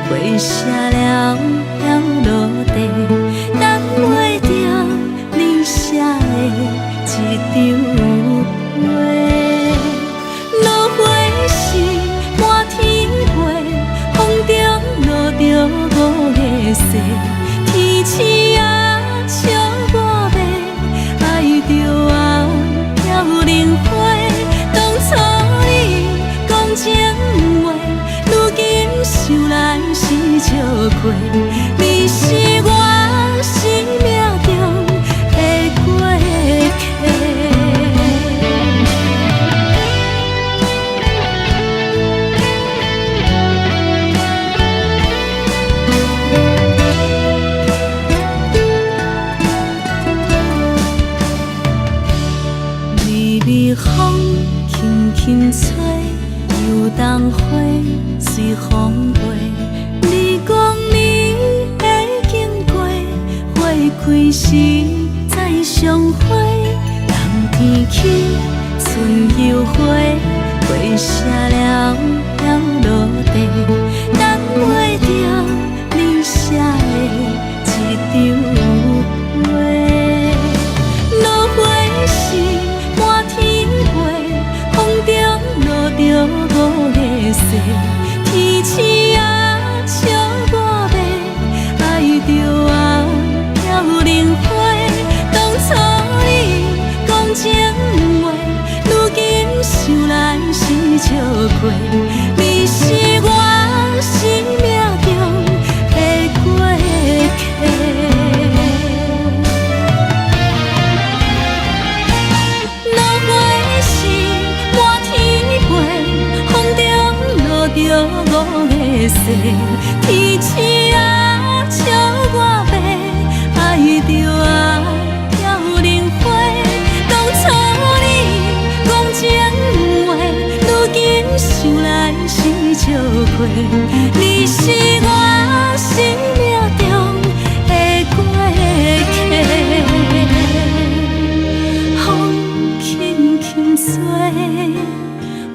花謝了飄落地，等袂著你寫的這張批。落花時滿天飛，風中落著五个誓，天星啊笑我欲，愛著啊飄零花。當初你講情話，如今想來是笑話，你是我生命中的過客。微微風輕輕吹，油桐花隨風飛。你講你會經過，花開時再相會。冬天起，春又回，花謝了飄落地，等袂著你寫的這張批。落花時滿天飛，風中落著五个誓，天星啊笑我欲，愛著啊飄零花。當初你講情話，如今想來是笑話，你是我生命中的過客。落花時滿天飛，風中落著五个誓，天星啊笑我欲，愛著啊飄零花。當初你講情話，如今想來是笑話，你是我生命中的過客。風輕輕吹，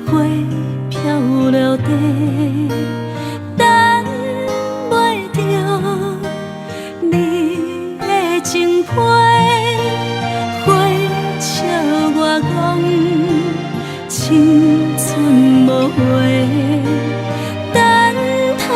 花飄落地，等袂著你的情批，花笑我講青春無話，等待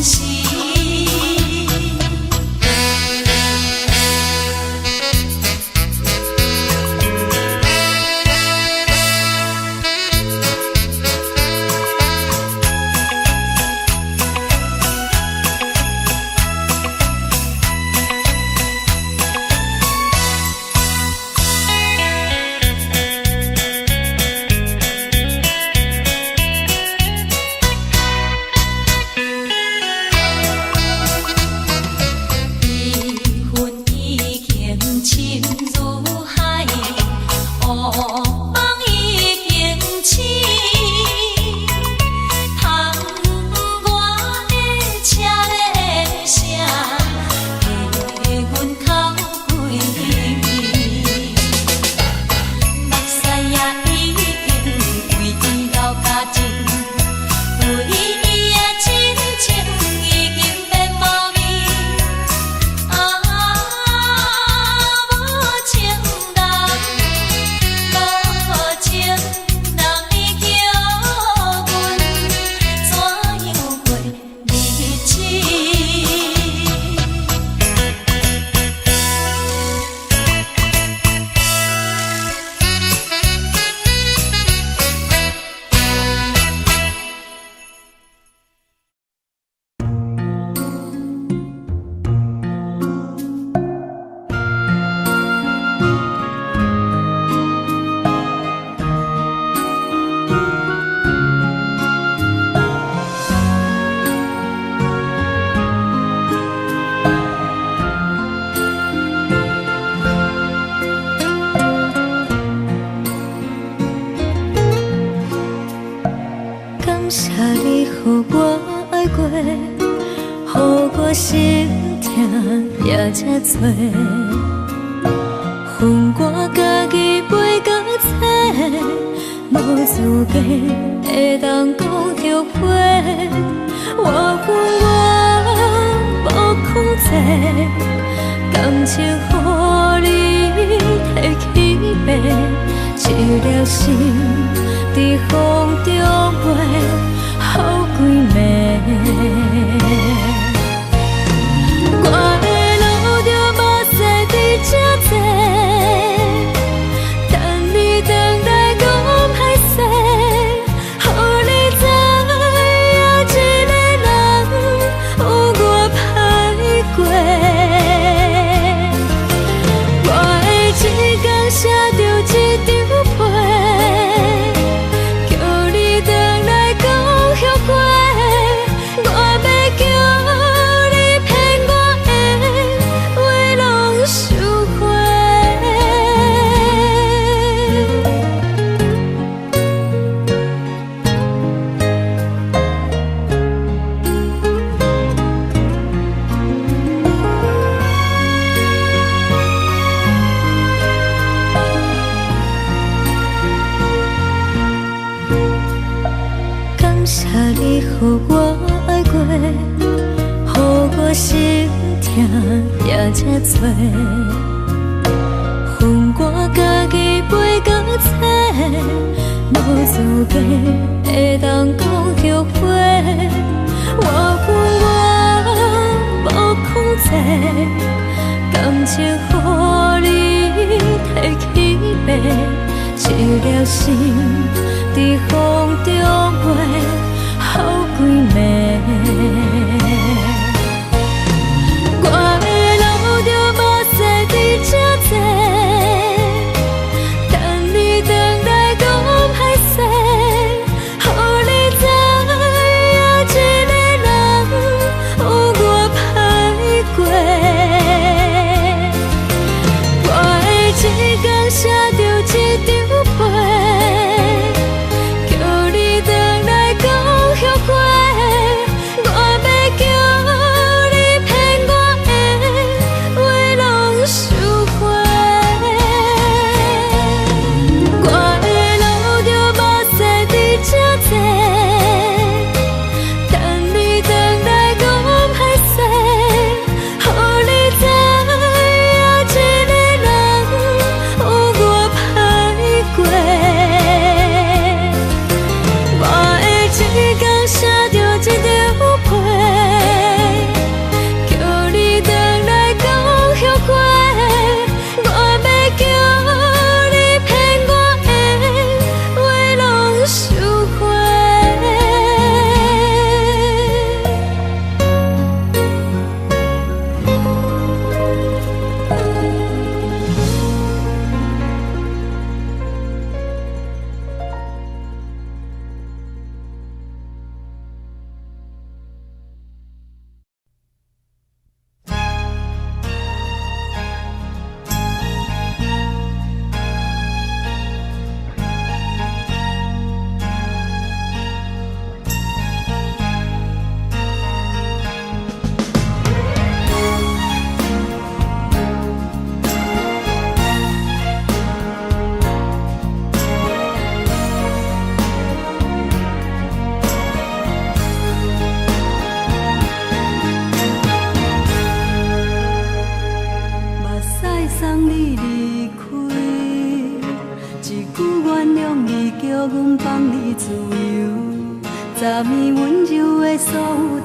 時。缘分已經深如海，烏夢已經醒。窗外的車咧聲，替阮哭規暝。目屎也已經為伊流甲盡，為伊的真情已經變無味。啊，無情人，無情人，你叫阮怎樣過日子？感謝你予我愛過，予我心疼也這多。予我家己背甲冊，無資格會當講後悔。我恨我無控制，感情予你提去爬，一粒心佇風中飛，予規暝。我會流著目屎佇這坐，等你轉來講歹勢，予你知影一個人有偌歹過。我會一工寫著一張批，叫你轉來講後悔。我欲叫你騙我的話攏收回。感謝你予我愛過，予我心疼也這多。予我家己背甲冊，無資格會當講後悔。我恨我無控制，感情予你提去爬，一粒心佇風中飛，予規暝。我會流著目屎佇這坐，等你轉來講歹勢，予你知影一個人有偌歹過。我會一工寫著一張批，叫你轉來講後悔。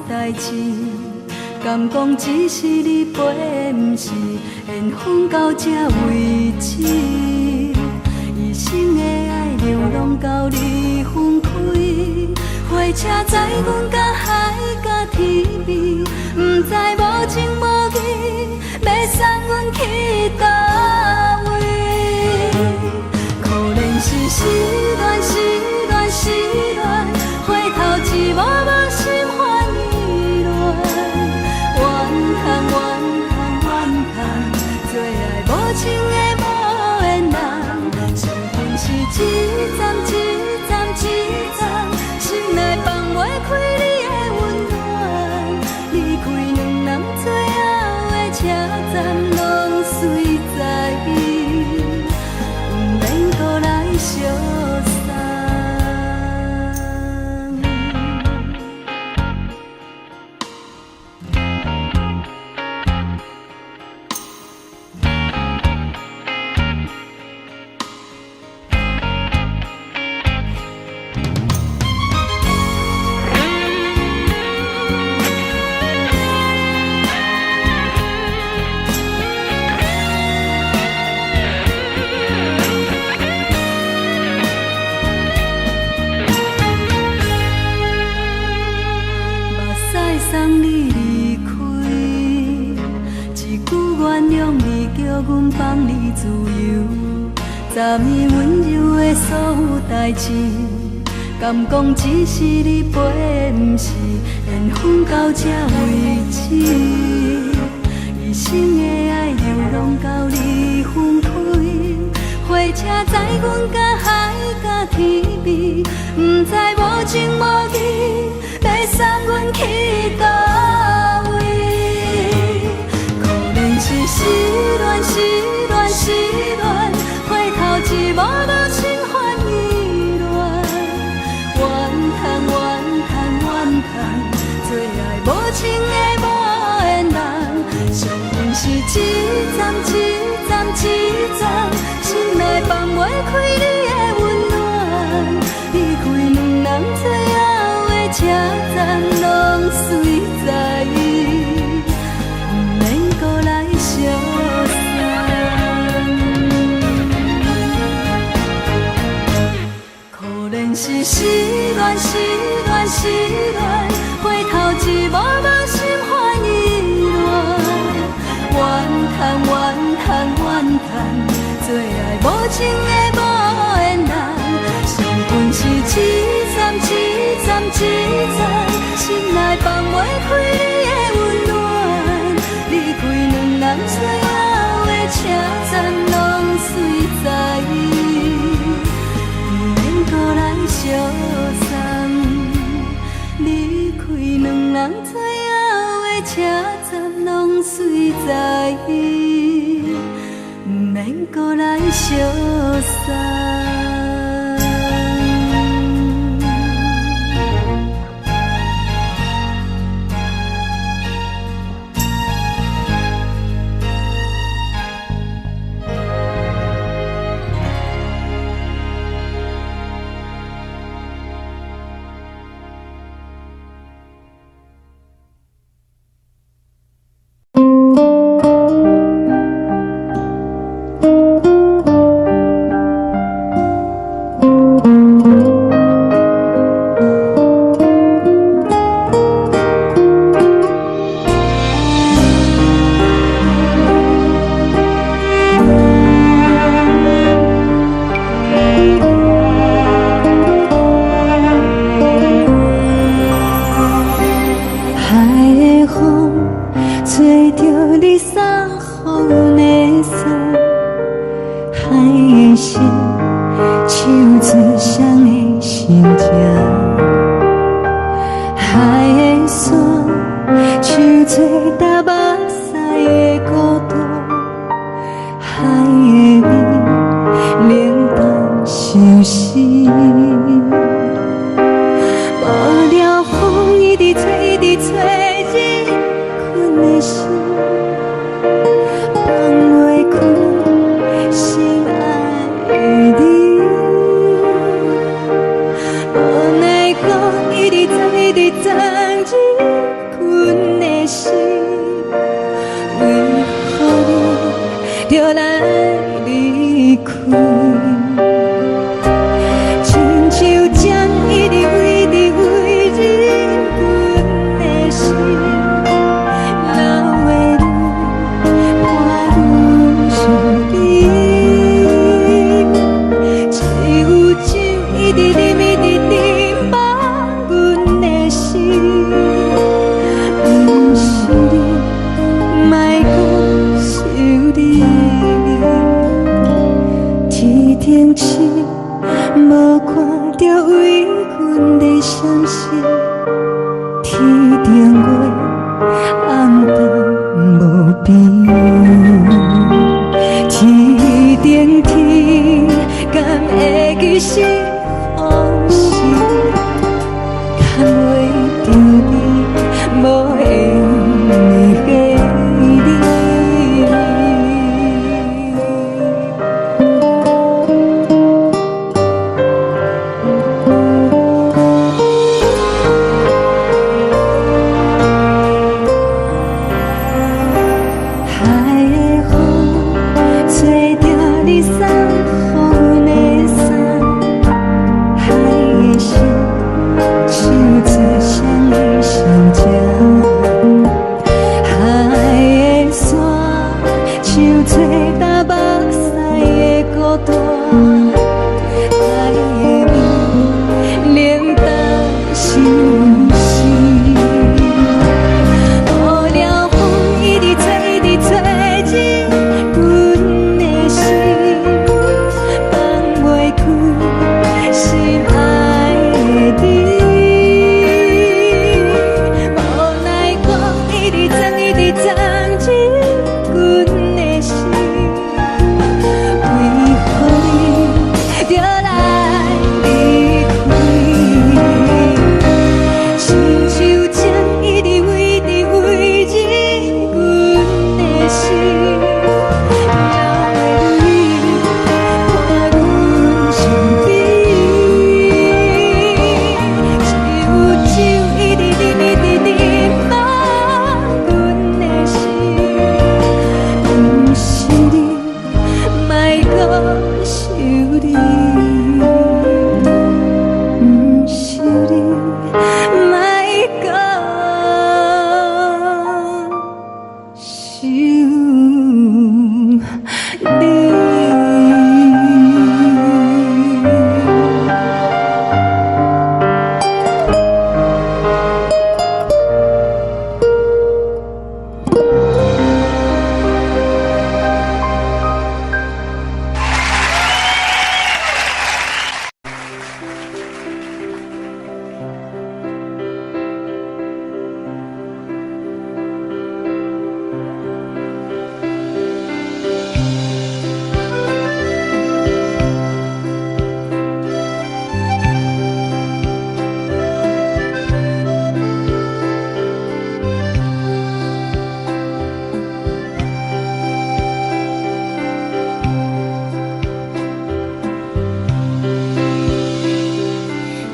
代誌？敢講只是你陪，毋是緣分到這為止。一生的愛流浪到你分開，火車載阮到海角天邊，毋知無情無義，欲送阮去佗位？可憐是失戀，失戀，失戀，回頭一幕幕心煩意亂。怨嘆怨嘆怨嘆，做愛無情的無緣人，上恨是一站一站一站，心內放袂開你的溫暖。離開兩人最後的車站，攏隨在伊，毋免閣來相送。目屎送你離開，一句原諒你，叫阮放你自由。昨暝溫柔的所有代誌，敢講只是你陪，毋是緣分到這為止。一生的愛流浪到你分開，火車載阮到海角天邊，毋知無情無義，欲送阮去佗位？可憐是失戀，失戀，失戀，回頭一幕幕心煩意亂。怨嘆怨嘆怨嘆，做愛無情的無緣人，上恨是一站一站一站，心內放袂開你的溫暖。離開兩人最後的車站，攏隨在伊，毋免閣來相送。可憐是失戀，失戀，失戀，回頭一幕幕心煩意亂。怨嘆怨嘆怨嘆，做愛無情的無緣人，上恨是一站一站一站，心內放袂開你的溫暖。離開兩人最後的車站，攏隨在伊，毋免閣來相送。離開兩人最後的車站，攏隨在伊，毋免閣來相送。的心，為何你著來離開？親像針一直圍佇圍入阮的心，流的淚伴阮身邊。只有酒一直啉，一直啉，放阮的心。毋是你，莫閣想你。天頂星無看著為阮咧傷心，天頂月暗淡無邊。天頂天，敢會記是予是？牽袂著你，無緣的你。海的風吹著你送予阮的衫，海的心唱做誰的心情？海的沙唱做担目屎的孤單，海的味冷淡相思。無聊風一直吹，一直吹入阮的心，放袂開心愛的你。無奈風一直鑽，一直鑽入阮的心，為何你著來離開？親像針一直圍佇圍入阮的心，流的淚伴阮身邊。只有酒一直啉，一直啉，放阮的心。毋是你，莫閣想你。毋是你，莫閣想你。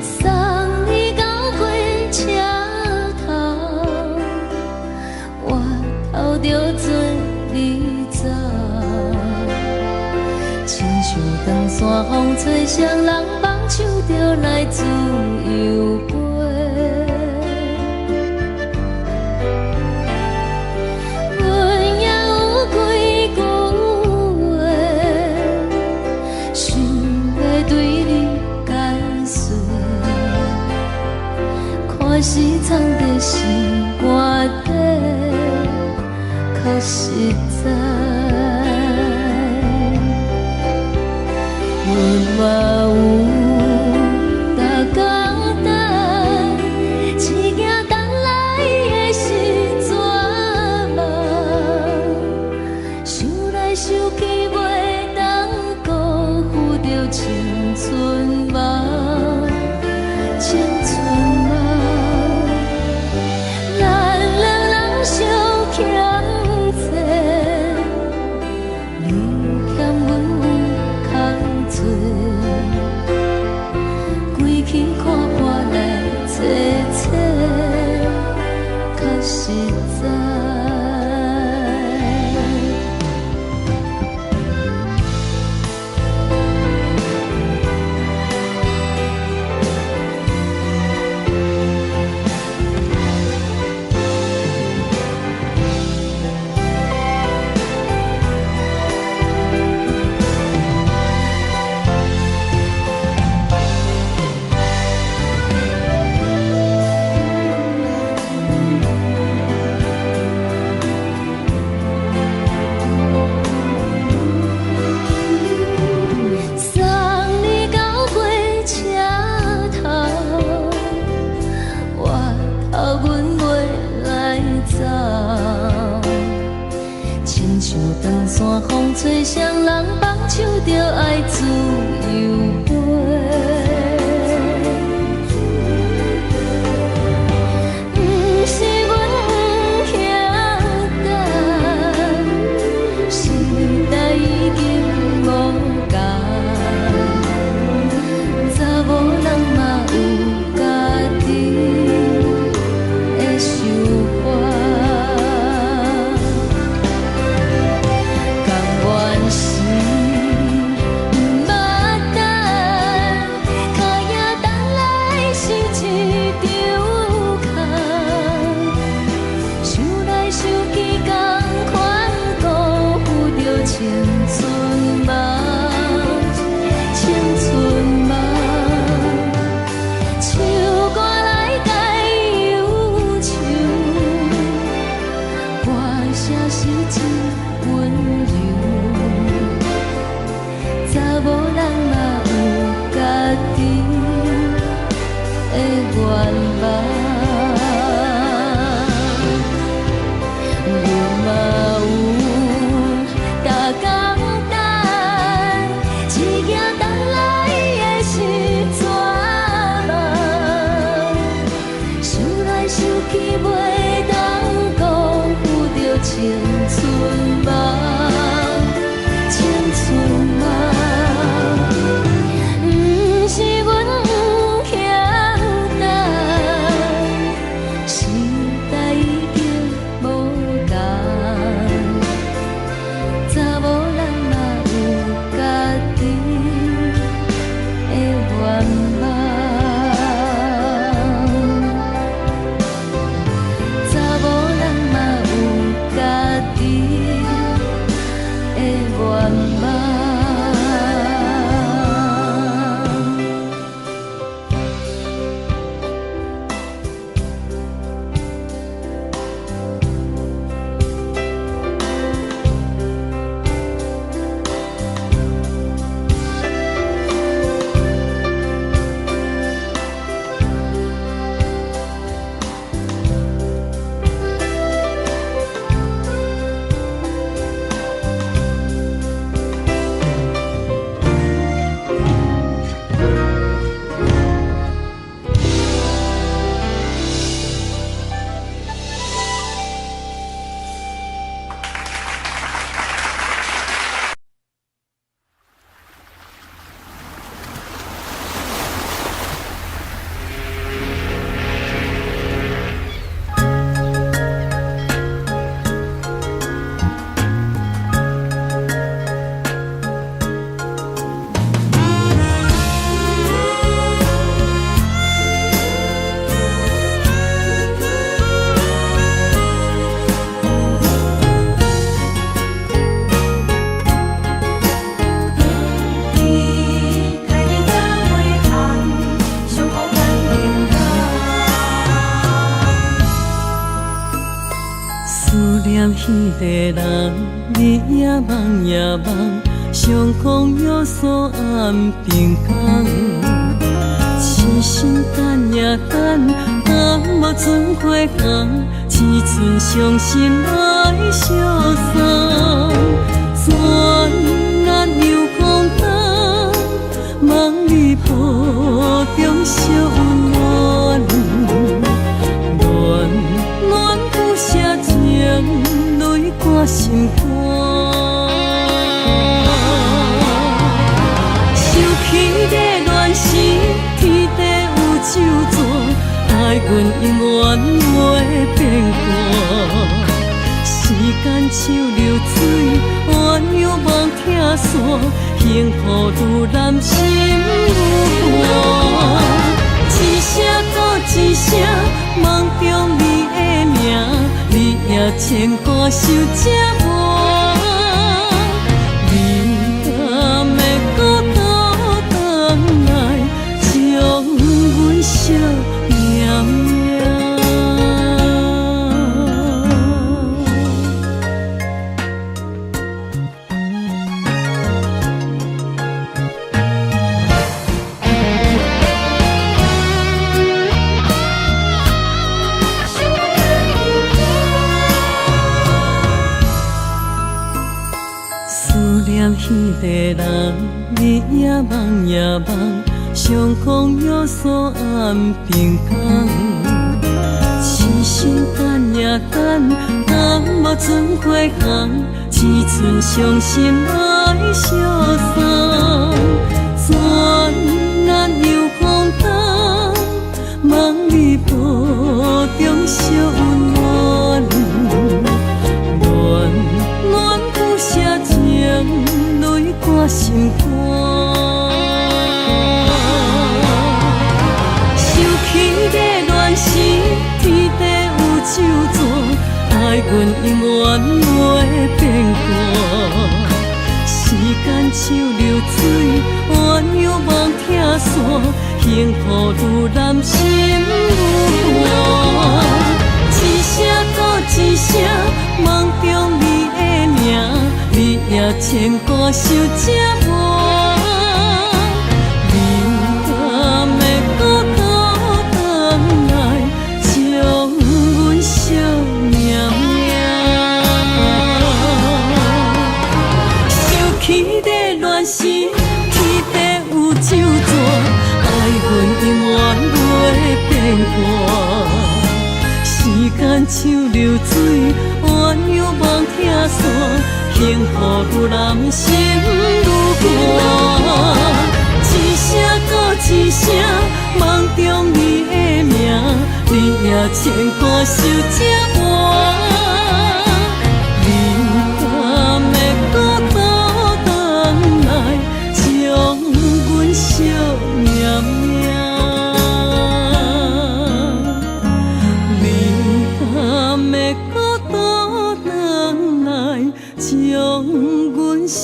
送你到火車頭，我頭著做你走。親像長山風吹，雙人放手就來自由飛。阮也有幾句話，想欲對你解說，看是藏佇心肝底，較實在。阮嘛有逐工等，只驚等來的是絕望。想來想去，袂當辜負著青春夢，青春夢。咱兩人相欠債。走。親像長線風吹，雙人放手就愛自由飛。毋是阮毋曉等，時代已經無仝，查某人嘛有家己的想法。甘願是毋捌等，跤影等來成一場空。想來想去，仝款辜負著青春夢，青春夢。唱歌來解憂愁，歌聲是真溫柔。查某人嘛有家己的願望，阮嘛有逐工等，一行等來的是绝望。想來想去，袂當辜負著青春夢，青春夢。毋是阮毋曉等，時代已經無仝，查某人嘛有家己的願望，查某人嘛有家己的願望。你开始早袂行，上好咱灵感。思念彼个人，日夜梦也梦，想讲有所暗平工。痴心等呀等，等无准花红，一寸伤心来相送。转眼又空冬，梦里抱中惜温暖。恋恋不舍情泪挂心肝。想起你恋时，天地有酒泉，愛阮永遠袂變卦。時間像流水，鴛鴦夢拆散，幸福愈難心愈寒。一聲閣一聲，夢中你的名，你也牽掛想這晚。你敢會閣倒轉來，將阮惜命命。念彼个人，日也梦也梦，相讲有所暗平衡。痴心等呀等，等无准花红，一寸伤心爱相送。转眼又风冬，梦里无中惜温暖，恋恋不舍情泪挂心肝。想起的恋时，天地有酒泉，爱阮永远袂变卦。时间像流水，鸳鸯梦拆散，幸福愈难心愈寒。一声阁一声，梦中你的名，日夜牵挂想这晚。你敢会阁倒转来，将阮惜命命？想起的恋时，天地有酒泉，爱阮永远袂变卦。时间像流水，鸳鸯梦拆散，幸福愈难心愈寒。一声阁一声，梦中你的名，日夜牵挂想这晚。你敢会阁倒转来，将阮惜命命？你敢会阁倒转来，将阮惜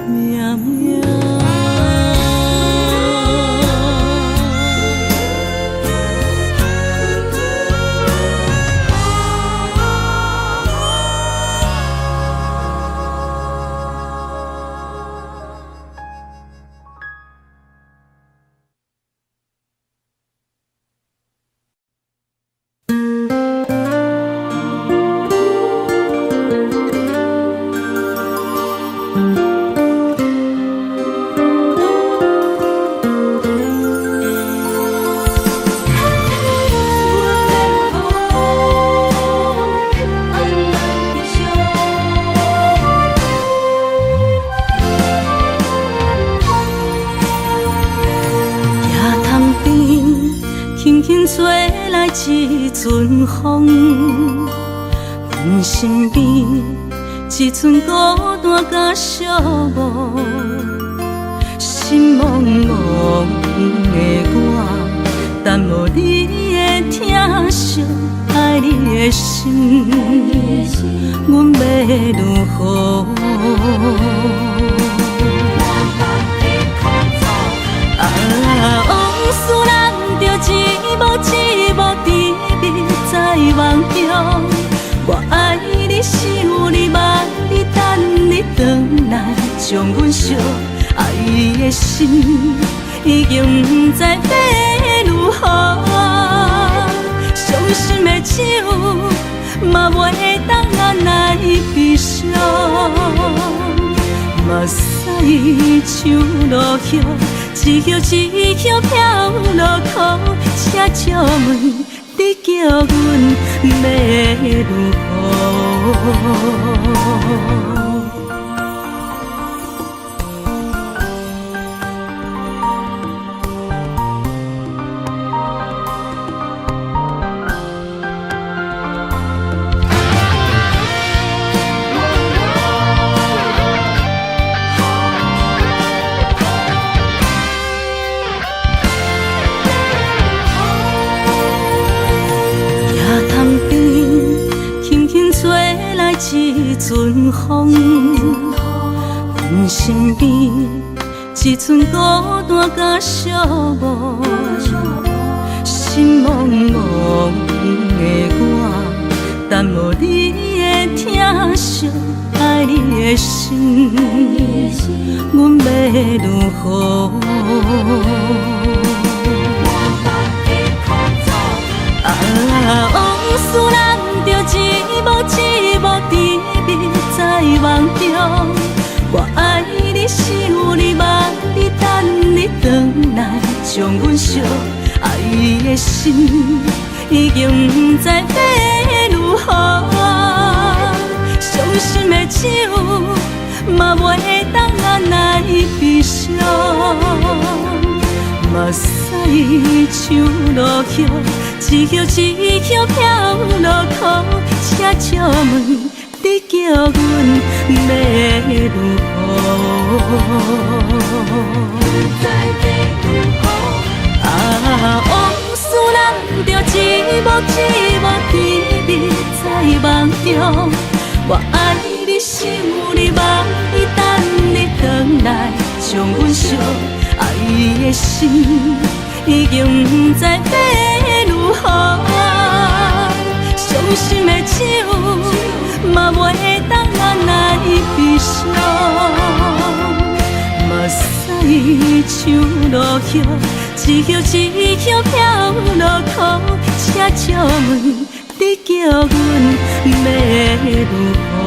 命命？夜潭边，轻轻吹来一阵风，阮身边一阵孤单佮寂寞，心茫茫的我，等无你的疼惜，爱你的心，阮欲如何？啊，往事咱就一幕一幕甜蜜在梦中。我爱你，想你，望你，等你转来，将阮惜。爱的心已经不知欲如何，伤心的酒嘛袂当按捺悲伤。目屎像落叶，一叶一叶飘落空，请借问你叫阮欲如何？夜潭边，轻轻吹来一阵风，阮身边一阵孤单佮寂寞，心茫茫的我，等无你的疼惜，爱你的心，阮欲如何？啊，往事咱就一幕一幕甜蜜在梦中。我爱心已經毋知欲如何，傷心的酒嘛袂當按捺悲傷，目屎像落雨，一葉一葉飄落苦，請借問你叫阮欲如何？啊，往事人著一幕一幕甜蜜在夢中，我愛你想你夢你等你轉來將阮惜，愛的心已經毋知欲如何，傷心的酒嘛袂當按捺悲傷，目屎像落雨，一葉一葉飄落苦，請借問你叫阮欲如何？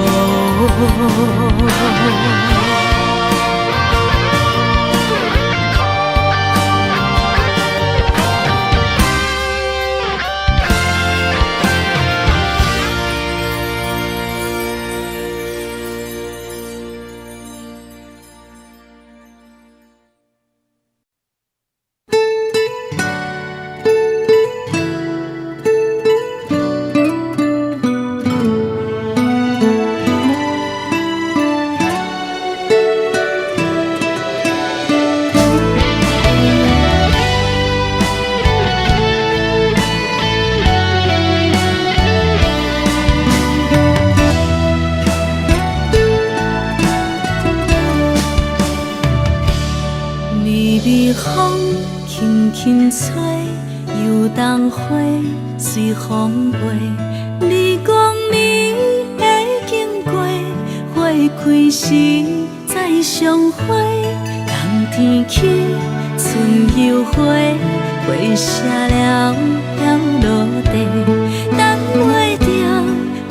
微微風輕輕吹，油桐花隨風飛。你講你會經過，花開時再相會。冬天起，春又回，花謝了飄落地，等袂著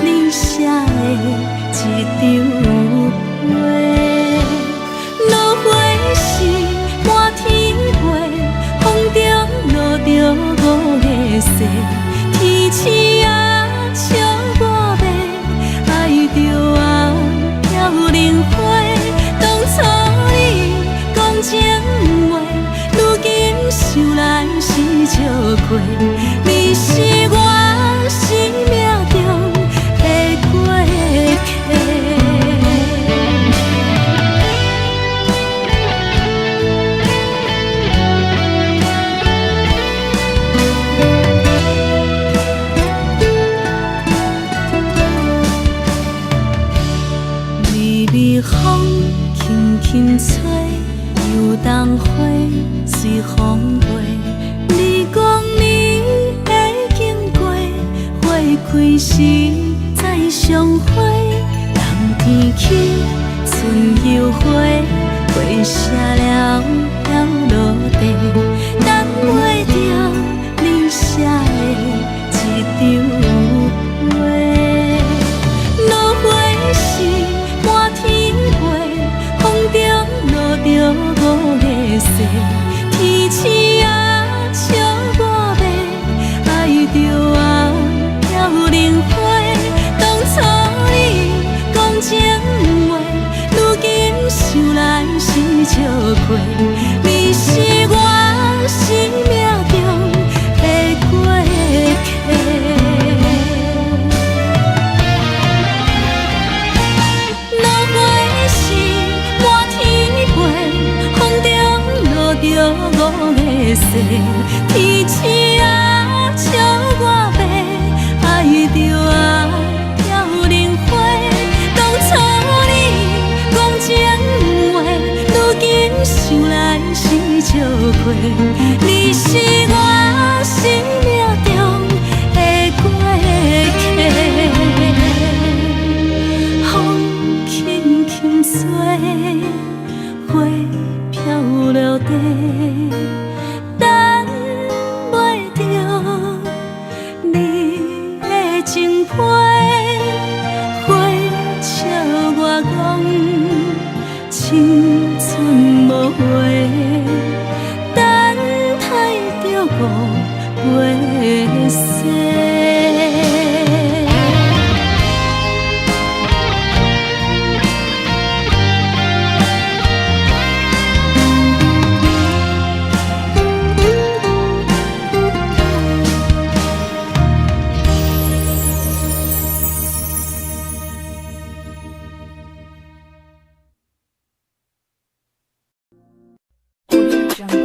你寫的一張批。落花時滿天飛，風中落著五个誓，天星啊笑我欲，愛著啊飄零花。當初你講情話，如今想來是笑話，你是我生命中的過客。微微風輕輕吹，油桐花隨風飛。你講你會經過，花開時再相會。冬天起，春又回，花謝了飄落地，等袂著你寫的一張批。落花時滿天飛，風中落著五个誓，天星啊笑我欲，愛著啊飄零花。當初你講情話，如今想來是笑話，你是我生命中的過客。落花時滿天飛，風中落著五个誓，天星啊笑我欲，愛著啊飄零花。當初你講情話，如今想來是笑話，你是我生命中的過客。風輕輕吹，花飄落地，等袂著你的情批，花笑我講青春無話，等待著我。Jungle.